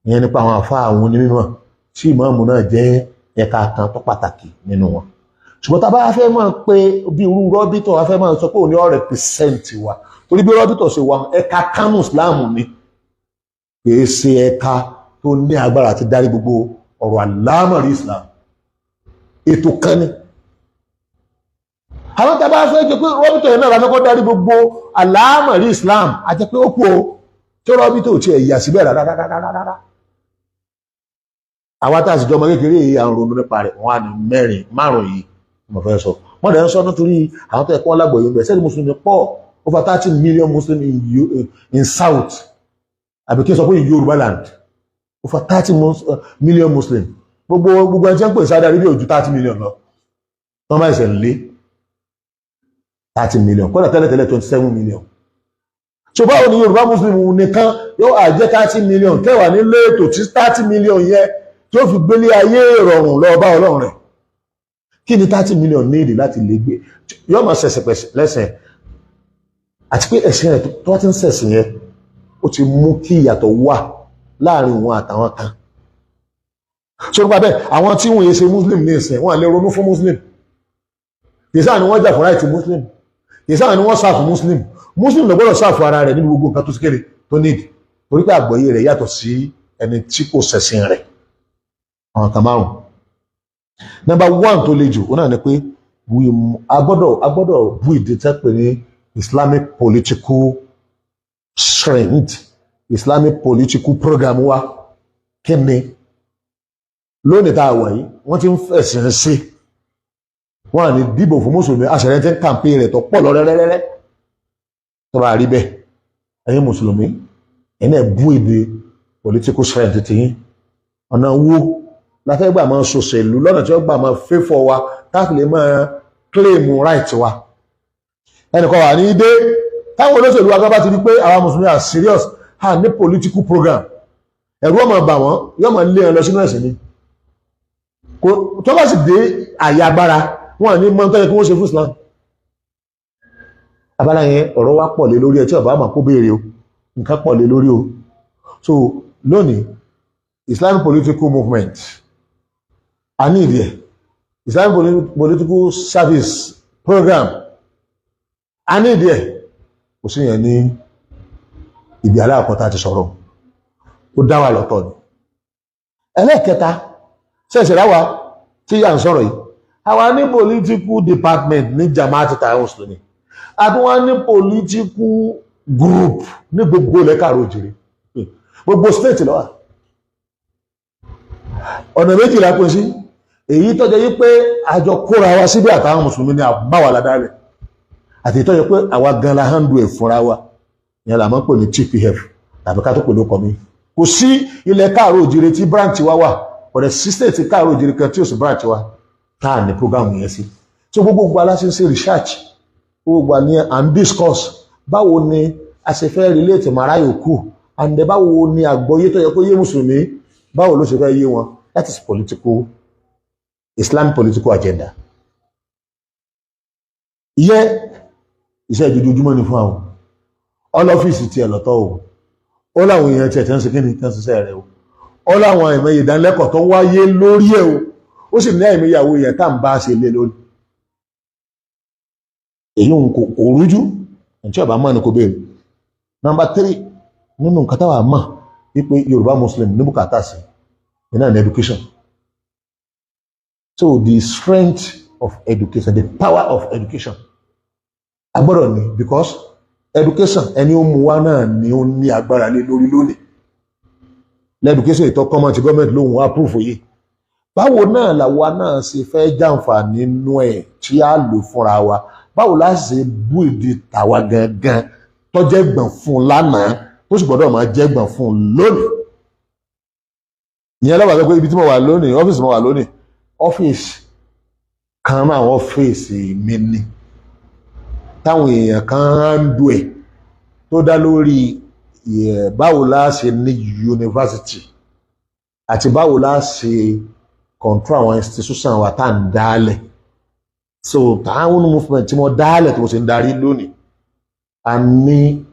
[SPEAKER 1] Ìyẹn nípa àwọn àfa àwọn onímọ̀ tí ìmáàmù náà jẹ́ ẹ̀ka kan tó pàtàkì nínú wọn. Ṣùgbọ́n tá a bá fẹ́ máa pé bí irú rọ́bìtọ̀ a fẹ́ máa sọ pé òun ní ó represent wa, torí bí rọ́bìtọ̀ ṣe wà, ẹ̀ka kánú Islam ni, kìí ṣe ẹ̀ka tó ní agbára àti darí gbogbo ọ̀rọ̀ àlámọ̀rí Islam. Ètò kan ni. Àwọn tá a bá fẹ́ jẹ́ pé rọ́bìtọ̀ yẹn náà la fẹ́ kọ́ darí gbogbo àlámọ̀rí Islam, àti pé ó kú o tí rọ́bìtọ̀ tiẹ̀ yà síbẹ̀ rárá. Àwa tá a sì jọ ọmọ kékeré yìí, à ń ronú nípa rẹ̀. Wọ́n á ní mẹ́rin márùn yìí mo fẹ́ sọ. Wọ́n dẹ̀ ń sọ nítorí àwọn tó yẹ kí wọ́n lágbọ̀ọ́yé ń bẹ̀ sẹ́ni. Mùsùlùmí pọ̀, over 30 million Muslim in South, àbí kí n sọ pé in Yorùbá land, over 30 million Muslim. Gbogbo ẹni tí wọ́n ń pè Saudi Arabia ò ju 30 million lọ. Wọ́n bá ìṣẹ̀ lé 30 million kódà, tẹ́lẹ̀tẹ́lẹ̀ 27 million. So báwo ni Yorùbá Muslim nìkan yóò àjẹ́ 30 million kẹwàá nílé ètò tí 30 million yẹn tí ó fi gbélé ayé ìrọ̀rùn lọ bá Ọlọ́run rẹ̀? Kí ni 30 million níìdì láti lè gbé? Yóò máa ṣẹ̀ṣẹ̀ lẹ́sẹ̀, àti pé ẹ̀sìn rẹ̀ tó ti ń ṣẹ̀sìn yẹn, ó ti mú kí ìyàtọ̀ wà láàrin òun àtàwọn kan. So nípa bẹ́ẹ̀, àwọn tí wọ́n yẹ ṣe Muslim ní ìsìn, wọ́n lè ronú fún Muslim. Kìí sáà ni wọ́n jà fún right Muslim, kìí sáà ni wọ́n serve Muslim. Muslim ló gbọ́dọ̀ serve ara rẹ̀ nínú gbogbo nǹkan tó kéré tó need, torí pé àgbọ́yé rẹ̀ yàtọ̀ sí ẹni tí kò ṣẹ̀sìn rẹ̀. Àwọn kan márùn. Number one tó le jù, ó náà ni pé a gbọ́dọ̀ bú ìdí tẹ́ pé ní Islamic political strength, Islamic political program wa. Kí ni lónìí tá a wà yìí, wọ́n ti ń fẹ̀sìn sí, wọ́n à ní dìbò fún mùsùlùmí, àṣẹrẹ́ tí ń campaign rẹ̀ tó pọ̀ lọ rẹ́rẹ́rẹ́. Tó bá rí bẹ́ẹ̀, ẹ̀yin mùsùlùmí, ẹ̀yin náà bú èdè political strength ti yín. Ọ̀nà wo la fẹ́ gbà máa ṣòṣèlú lọ́nà tí wọ́n gbà máa favour wa, táàkì lè máa claim right wa? Ẹnìkan wà ní dé táwọn olóṣèlú wa bá ti rí pé àwọn mùsùlùmí are serious, a ní political program, ẹ̀rù ọmọ bà wọ́n, yóò máa lé ẹ lọ sínú ẹ̀sìn ni. Tó bá sì dé àyè agbára, wọn ní mọ́ tó yẹ kí wọ́n ṣe fún Islam. Abala yẹn, ọ̀rọ̀ wa pọ̀ lé lórí ẹ̀. Tí ọba àmà kó béèrè o, nǹkan pọ̀ lé lórí o. So lónìí, Islamic political movement, a ní ìdí ẹ̀. Islamic political service program, a ní ìdí ẹ̀. Kò sí yẹn ní ibi aláàkọ́ta ti sọ̀rọ̀, ó dá wà lọ́tọ̀ ni. Ẹlẹ́ẹ̀kẹta, ṣẹ̀ṣẹ̀ ráwa tí yà ń sọ̀rọ̀ yìí, àwa ní political department ní Jamaat Ta'awun Mùsùlùmí, àti wọ́n ní political group ní gbogbo ilẹ̀ káàró òjìrì, gbogbo state ló wà. Ọ̀nà méjìlá pín sí. Èyí tó jẹ́ yí pé àjọ kóra wa síbí àtàwọn mùsùlùmí ní àbáwà ládàálẹ̀, àti èyí tó jẹ́ pé àwa gan la handle ẹ̀ fúnra wa. Ìyẹn là máa ń pè ní TPF tàbí ká tó pè lóko mi. Kò sí ilẹ̀ káàró òjìrè tí branch wa wà, ọ̀rẹ́ sí state káàró òjìrè kan tí ò sí branch wa tá à ní program yẹn sí. So gbogbo ìgbà la ṣe ń ṣe research, gbogbo ìgbà ni à ń discuss báwo ni a ṣe fẹ́ relate mara yòókù, and báwo ni àgbọ́yé tó yẹ kó yé mùsùlùmí, báwo ló ṣe fẹ́ yé wọn. That is political Islam, political agenda. Ìyẹn iṣẹ́ ìjojoojúmọ́ ni fún àwọn ọlọ́fíìsì tiẹ̀ lọ́tọ̀ o. Ó láwọn èèyàn tiẹ̀ tí wọ́n ṣe kí ni tí wọ́n ṣiṣẹ́ rẹ̀ o. Ó láwọn àìmọye ìdánilẹ́kọ̀ọ́ tó ń wáyé lórí ẹ̀ o. Ó sì ní àìmọye àwọn èèyàn tá à ń bá ṣe lé lórí. Èyí òun kò rújú. Ẹni tí ọba mọ̀ ni kò béèrè. Number three nínú nǹkan táwa mọ̀ wípé Yorùbá Muslim ní bùkátà sí iná ní education. So the strength of education, the power of education, a gbọ́dọ̀ ní, because education, ẹni ó mú wa náà ni ó ní agbára lé lórí lónìí. L'education ìtọ́kọ́mọ́ ti gọ́ọ̀mẹ̀ntì lóhun approve yìí, báwo náà làwa náà ṣe fẹ́ jàǹfààní nínú ẹ̀ tí a lò fúnra wa? Báwo la ṣe bú ìdí tàwa gangan tó jẹ́ gbọ̀n fún lánàá, tó sì gbọ́dọ̀ máa jẹ́ gbọ̀n fún lónìí? Ìyẹn lọ́wọ́ pé ibi tí mo wà lónìí, ọ́fíìsì mo wà lónìí, ọ́fíìsì kan náà, àwọn ọ́fíìsì mi ni táwọn èèyàn kan ń dù ẹ̀ tó dá lórí báwo la ṣe ní yunifásitì àti báwo la ṣe control àwọn institution wa tá à ń dálẹ̀. So Ta'awun movement tí mo dálẹ̀, tí mo sì ń darí lónìí, a ní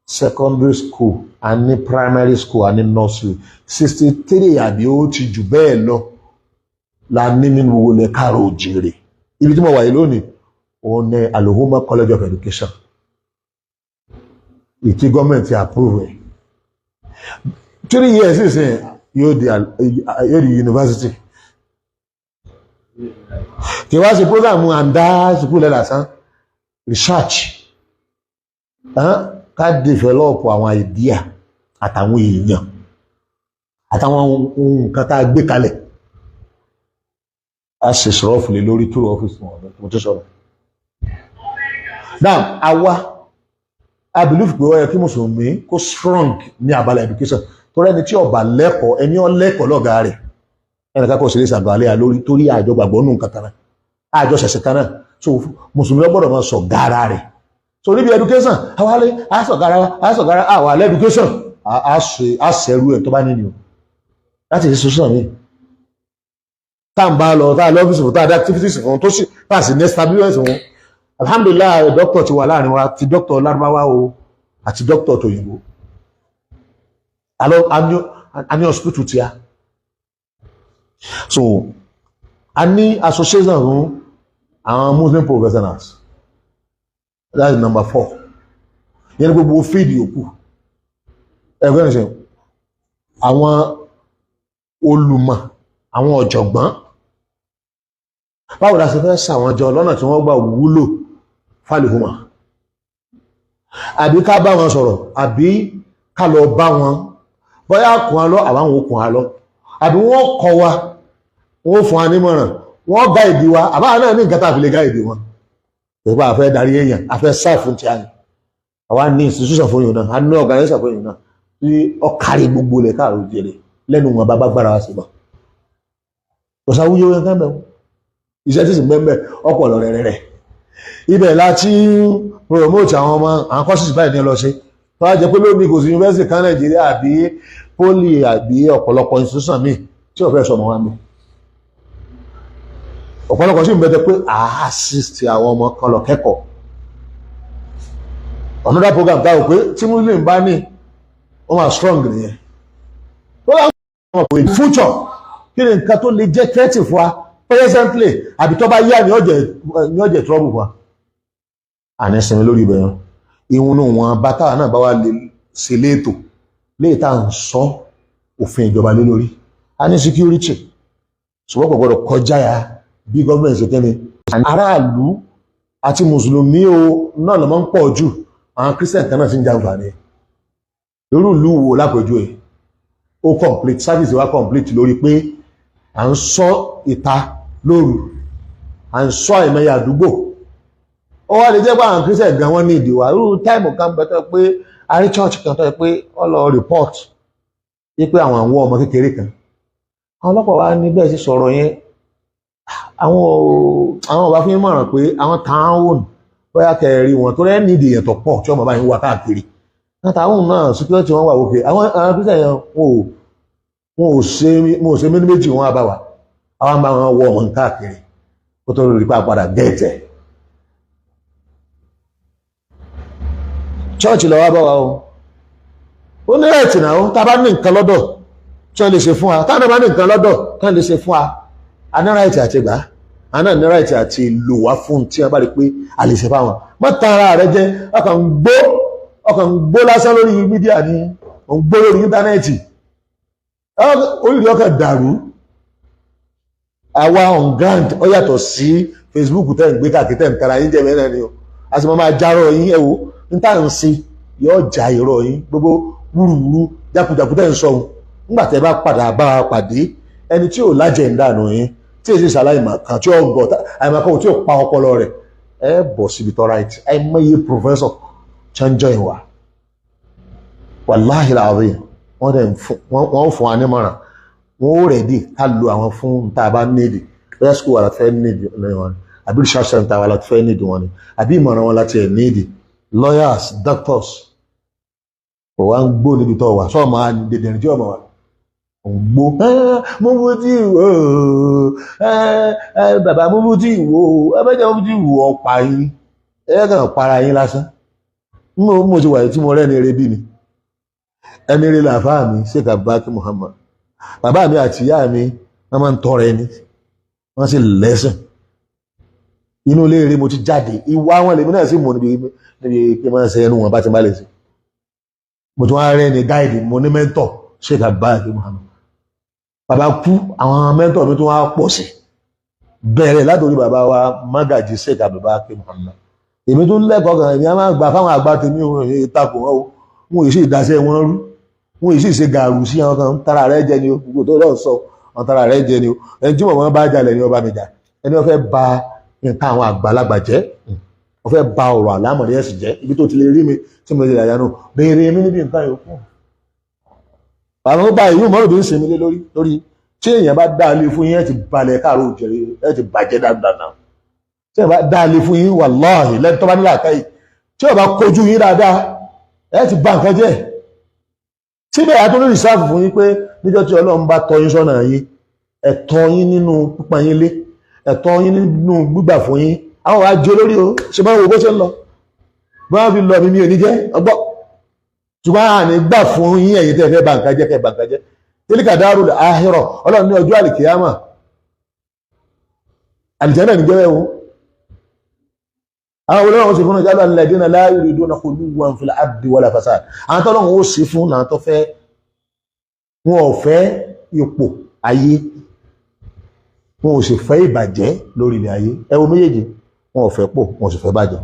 [SPEAKER 1] secondary school, a ní primary school, a ní nursery. 63 àbí ó ti jù bẹ́ẹ̀ lọ la ní nínú gbogbo ilẹ̀ káàró òjìrè. Ibi tí mo wà yìí lónìí, òun ní Al-Ummah College of Education ìtí gọ́ọ̀mẹ̀ntì approve ẹ̀. 3 years ìsìn yóò di university. Kì í wá sí program àǹdá sùkúl ẹ̀ lásán. Research, ká develop àwọn idea àtàwọn èèyàn àtàwọn ohun nǹkan tá a gbé kalẹ̀, a ṣe sọ̀rọ̀ fúnlẹ̀ lórí túrò ọ́fíìsì wọn mo ti sọ̀rọ̀. Now, àwa I believe pé ó yẹ kí mùsùlùmí kó strong ní abala education, torí ẹni tí ó bá lẹ́kọ̀ọ́, ẹni ó lẹ́kọ̀ọ́ lọ́gàá rẹ̀, ẹnì kan kò sì lè ṣàgbàlẹ̀ lórí, torí àjọ gbàgbọ́ nù nǹkan kan náà, àjọ ṣẹ̀ṣẹ̀ kan náà. So mùsùlùmí ó gbọ́dọ̀ máa sọ gára rẹ̀. So níbi education, àwálé àṣọ̀gára àṣọ̀gára àwà education àṣẹrú ẹ̀ tó bá nínú láti ṣe social mi tá à ń bá lọ, tá a lọ́fíìsì fún, tá a dá activities fún, tó sì tá a sì ní establishment fún. Alhamdulillah, doctor ti wà láàrin wa, ti doctor lárúbáwá o àti doctor tòyìnbó. A ní hospital tí a, so a ní association fún àwọn Muslim professionals. That is number four. Yẹn ní gbogbo field yòókù ẹgbẹ́ ìṣẹ́ àwọn olùmọ̀, àwọn ọ̀jọ̀gbọ́n, báwo la ṣe fẹ́ ṣàwọn jọ lọ́nà tí wọ́n gbà wúlò fálìhùmà, àbí ká bá wọn sọ̀rọ̀, àbí ká lọ bá wọn, bóyá kùn á lọ àbáwọn okùn á lọ, àbí wọ́n kọ́ wa, wọ́n fún wa nímọ̀ràn, wọ́n guide wa, àbáwọn náà ní nǹkan tá a fi lè guide wọn. Ìpá àfẹ́ darí èèyàn, àfẹ́ sáà fún ti àná. Àwa ní institution fún yòó náà, a ní organization fún yòó náà tí ó kárí gbogbo ilẹ̀ káàró jẹrẹ lẹ́nu wọn bá gbára wa sí mọ́. Kò sáwúyé wọn kán bẹ́ẹ̀. Iṣẹ́ tí sì mẹ́mẹ́ ọ̀pọ̀ lọ rẹ̀rẹ̀. Ibẹ̀ láti promote àwọn ọmọ, àwọn courses báyìí ní lọ ṣe. Tó wá jẹ́ pé lónìí kò sí university kan Nàìjíríà àbí poly àbí ọ̀pọ̀lọpọ̀ institution míì tí ò fẹ́ sọmọ wa mi. Ọ̀pọ̀lọpọ̀ sì ń bẹ̀tẹ̀ pé à assist àwọn ọmọ kan lọ kẹ́kọ̀ọ́. Another program táwọn pé tí Muslim bá ní, wọ́n máa strong nìyẹn. Program wọn pè future, kí ni nǹkan tó lè jẹ́ threat fún wa presently, àbí tó bá yá ní ọ̀jẹ̀ trouble fún wa? Àní sinmi lórí ibẹ̀ yẹn. Ìhun wọn bá táwa náà bá wà lè ṣe léètò léè tá à ń sọ òfin ìjọba lé lórí. A ní security, ṣùgbọ́n kò gbọdọ̀ kọjá ya bí gọ́ọ̀mẹ̀ntì ṣe kẹ́ni. Aráàlú àti mùsùlùmí o náà ló máa ń pọ̀ jù. Àwọn Christian kan náà sì ń jàǹfààní. Irú ìlú wo lápèjúwe ó complete service wa, complete lórí pé À ń sọ ìta lóru, à ń sọ àìmọye àdúgbò. Ó wá lè jẹ́ pé àwọn Christian gan wọ́n ní ìdíwà. Irú time kan bẹ tó pé a rí church kan tó yẹ pé wọ́n lọ report wípé àwọn àwọn ọmọ kékeré kan. Àwọn ọlọ́pàá wa ní bẹ́ẹ̀ sì sọ̀rọ̀ yẹn, àwọn ọba fi ń mọ̀ràn pé àwọn táwọn bóyá kẹrí wọn tó rẹ́ nídìí èèyàn tó pọ̀ tí ọmọ bá yín wá káàkiri. Àwọn táwọn náà, security wọn wà òkè. Àwọn Christian yẹn, wọn ò ṣe méjì méjì, wọn bá wà, àwọn bá wọn wọ ọmọ káàkiri kó tó rí pa padà gẹ́ẹ̀tẹ̀. Church lọ wá bá wa o, ó ní ẹ̀tì náà. Tá a bá ní nǹkan lọ́dọ̀ tí wọ́n lè ṣe fún wa, táwọn bá ní nǹkan lọ́dọ̀ tí wọ́n lè ṣe fún wa, a ní right àti gbà, a náà ní right àti lò wá fún tí wọ́n bá rí pé a lè ṣe fáwọn. Má tan ara rẹ jẹ. Ọkàn ń gbó lásán lórí media ni ò ń gbó lórí internet, orílẹ̀ ọkàn dàrú. Àwa on ground, ó yàtọ̀ sí Facebook tẹ́ ń gbé káàkiri, tẹ́ ń tara yín jẹ́ mẹ́rin ni o. A sì máa járọ̀ yín. Ẹ wo ní tá à ń ṣe, yóò já irọ́ yín gbogbo wúruwúru, jákujàku tẹ́ ń sọ ohun. Nígbà tẹ́ bá padà bá wa pàdé, ẹni tí ò lájẹ̀ ń dànù yín, tí èsì ṣàlàyé kan tí ó gọ̀ àìmọ̀kan tí ó pa ọpọlọ rẹ̀, ẹ bọ̀ síbi tọ́ right. Àìmọye professor tí wọ́n join wa, wàláhì làwọn wọ́n dẹ̀ wọ́n fún wa nímọ̀ràn, wọ́n ó ready ká lo àwọn fún tá a bá nídìí. Bóyá school wa láti fẹ́ nídìí wọn ni, àbí research center wa láti fẹ́ nídìí wọn ni, àbí ìmọ̀ràn wọn láti ẹ̀ nídìí, lawyers, doctors. Kò wá ń gbó níbi tó wà sọ́ọ̀ máa dèdè tí ọmọ wa ò ń gbó. Mú tí ìwò, bàbá, mú tí ìwò, ẹ bá jẹ́ mú tí ìwò ọ̀pá yín, ẹ kàn para yín lásán. Mo ti wà tí mo rẹ́ni eré bí mi, ẹni eré làfáà mi, Sheikh Abubakar Muhammad. Bàbá mi àti ìyá mi, wọ́n máa ń tọrẹ ni, wọ́n sì lẹ́sìn. Inú ilé eré mo ti jáde. Ìwà wọn lèmi náà sì mọ̀ níbi pé máa ń ṣe ẹnu wọn bá ti má lè ṣe. Mo tún wá rẹ́ ni guide mo ní mentor, Sheikh Abubakar Muhammad. Bàbá kú, àwọn mentor mi tún wá pọ̀ sí, bẹ̀rẹ̀ látòrí bàbá wa Magaji Sheikh Abubakar Muhammad. Èmi tún lẹ́kọ̀ọ́ kan, èmi á máa gbà fáwọn àgbà tèmi ò takò wọn o. Wọn ò sì dáṣẹ́ wọn rú, wọn ò sì ṣe gàrú sí àwọn kan. Tara rẹ jẹ ni o, gbogbo tó lọ́ọ̀ sọ wọn, tara rẹ jẹ ni o. Ẹni tí wọ́n bá jalè ni ọba mi jà. Ẹni wọ́n fẹ́ ba nǹkan àwọn àgbàlagbà jẹ́, wọ́n fẹ́ ba ọ̀rọ̀ àlámọ̀rí ẹ̀sìn jẹ́, ibi tó ti lè rí mi tí mo lè yàyà nù béèrè mi níbi nǹkan yòókù. Àwọn bá ìlú mọ́rùn tó ń sinmi lé lórí lórí tí èèyàn bá dá lé fún yín, ẹ ti balẹ̀ káàró òjèrè, ẹ ti bàjẹ́ dáadáa náà. Tí èèyàn bá dá lé fún yín, wàláhì, lẹ́nu tó bá nílà káyì tí ó bá kojú yín dáadáa, ẹ ti bà nǹkan jẹ́. Síbẹ̀ a tó ní reserve fún yín pé níjọ́ tí Ọlọ́run bá tọ́ yín sọ́nà yín, ẹ̀tọ́ yín nínú pípa yín lé, ẹ̀tọ́ yín nínú gbígbà fún yín, àwọn wàá jẹ olórí o. Ṣe máa ń wo bó ṣe ń lọ, bí wọ́n fi lọ mi, mi ò ní jẹ́ ọgbọ́. Ṣùgbọ́n àní gbà fún yín, ẹ̀yin tẹ́ fẹ́ bà nǹkan jẹ́, kẹ́ bà nǹkan jẹ́. Tílíkà dárò àhírọ̀, Ọlọ́run ní ọjọ́ àlìkìyàmà, àlìjẹ́nà ní jẹ́wẹ́ o. Àwọn olóòrùn sì fún ọjọ́ alladhina la yuriduna khuluwan fil ardi wala fasad. Àwọn tọ́lọ́run ó sì fún náà tó fẹ́, wọn ò fẹ́ ipò ayé, wọn ò sì fẹ́ ìbàjẹ́ lórí ilẹ̀ ayé. Ẹ wo méjèèjì: wọn ò fẹ́ pò, wọn ò sì fẹ́ bàjẹ́.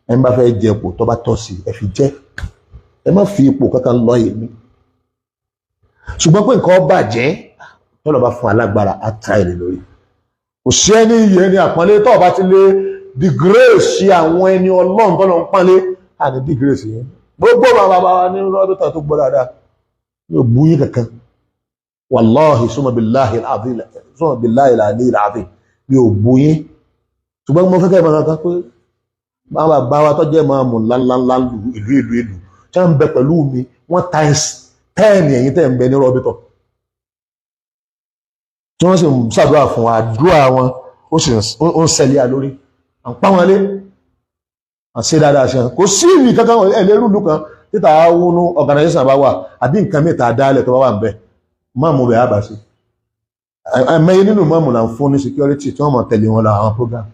[SPEAKER 1] Ẹ ń bá fẹ́ jẹ ipò tó bá tọ́ sí, ẹ fi jẹ́. Ẹ má fi ipò kankan lọ èmi. Ṣùgbọ́n pé nǹkan bàjẹ́, tọ́lọ̀ bá fún alágbára, á ta èrè lórí. Kò sí ẹni iyì, ẹni àpọ́nlé tó bá ti lè disgrace àwọn ẹni Ọlọ́run tọ́lọ̀ ń pọ́nlé, àní disgrace yẹn. Gbogbo bàbá wa ní lọ́dún tó gbọ́ dáadáa ní òbú yín kankan. Wàláhì, summa billahi al-azim, summa billahi al-ali al-azim, mi ò bú yín. Ṣùgbọ́n mo fẹ́ kẹ́ ẹ̀ máa kan pé báwọn bàbá wa tó jẹ́ máa mú ńláńláńlá ìlú ìlú ìlú tí wọ́n ń bẹ pẹ̀lú mi, wọ́n times 10 ẹ̀yìn tẹ̀ ń bẹ ní rọ́bìtọ̀, tí wọ́n sì ń ṣàdúrà fún wa. Àdúrà wọn ó sì ń ṣẹlẹ̀ à lórí à ń pa wọn lé, à ń ṣe dáadáa ṣe. Kò sí ìlú kankan ẹlẹ́rú ìlú kan títà wọnú organisation bá wà, àbí nǹkan mẹ́ta dálẹ̀ tó bá wà ń bẹ, máàmù bẹ̀ á bá sí. Ẹ̀mẹ́yẹ nínú máàmù là ń fún ní security tí wọ́n mọ̀ tẹ̀lé wọn lọ àwọn program.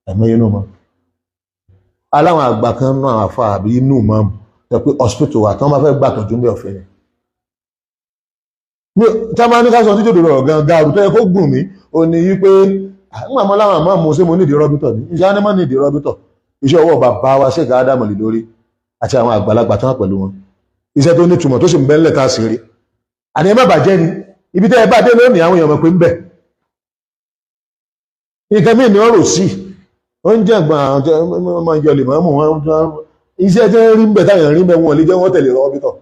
[SPEAKER 1] Ẹ̀mẹ́yẹ nínú máàmù aláwọn àgbà kan náà, àfa àbí inú máàmù tẹ pé hospital wà tí wọ́n bá fẹ́ gbà tọ́jú ní ọ̀fẹ́ ni. Tí a máa ní ká sọ títí òdòdó gan gaaru tó yẹ kó gùn mí, ò ní yí pé nígbà mọ́ láwọn àmọ́ mo ṣe mo nídìí rọ́bìtọ̀ ní iṣẹ́ á ní mọ́ nídìí rọ́bìtọ̀. Iṣẹ́ ọwọ́ bàbá wa Sheikh Ádámù lè lórí àti àwọn àgbàlagbà tó wà pẹ̀lú wọn, iṣẹ́ tó nítumọ̀ tó sì ń bẹ́ńlẹ̀ tá a sì rí. Àní ẹ má bàjẹ́ ni ibi tẹ́ ẹ bá dé lónìí, àwọn èèyàn mọ̀ pé ń bẹ̀. Nǹkan mí ni wọ́n rò sí. Wọ́n ń jẹ́ àgbà àwọn máa ń jọ lè máa mú wọn. Iṣẹ́ tí wọ́n rí ń bẹ̀ táyà rí ń bẹ̀, wọn lè jẹ́ wọ́n tẹ̀lé lọ́wọ́ bítọ̀.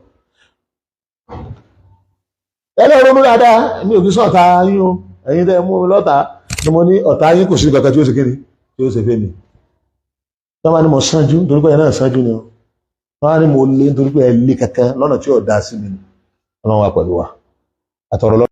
[SPEAKER 1] Ẹ lọ ronú dáadáa. Mi ò fi sọ̀tà yín o. Ẹ̀yin tẹ́ mú mi lọ́ta ni mo ní ọ̀tá yín, kò sí kankan tí ó ṣe kéde tí ó ṣe fẹ́ mi. Tí wọ́n bá ní mo sánjú nítorí pé ẹ náà sánjú ni o, wọ́n á ní mo lé nítorí pé ẹ lé kankan lọ́nà tí ò dá sí mi ni. Ọlọ́run wà pẹ̀lú wa àtọ̀rọ̀.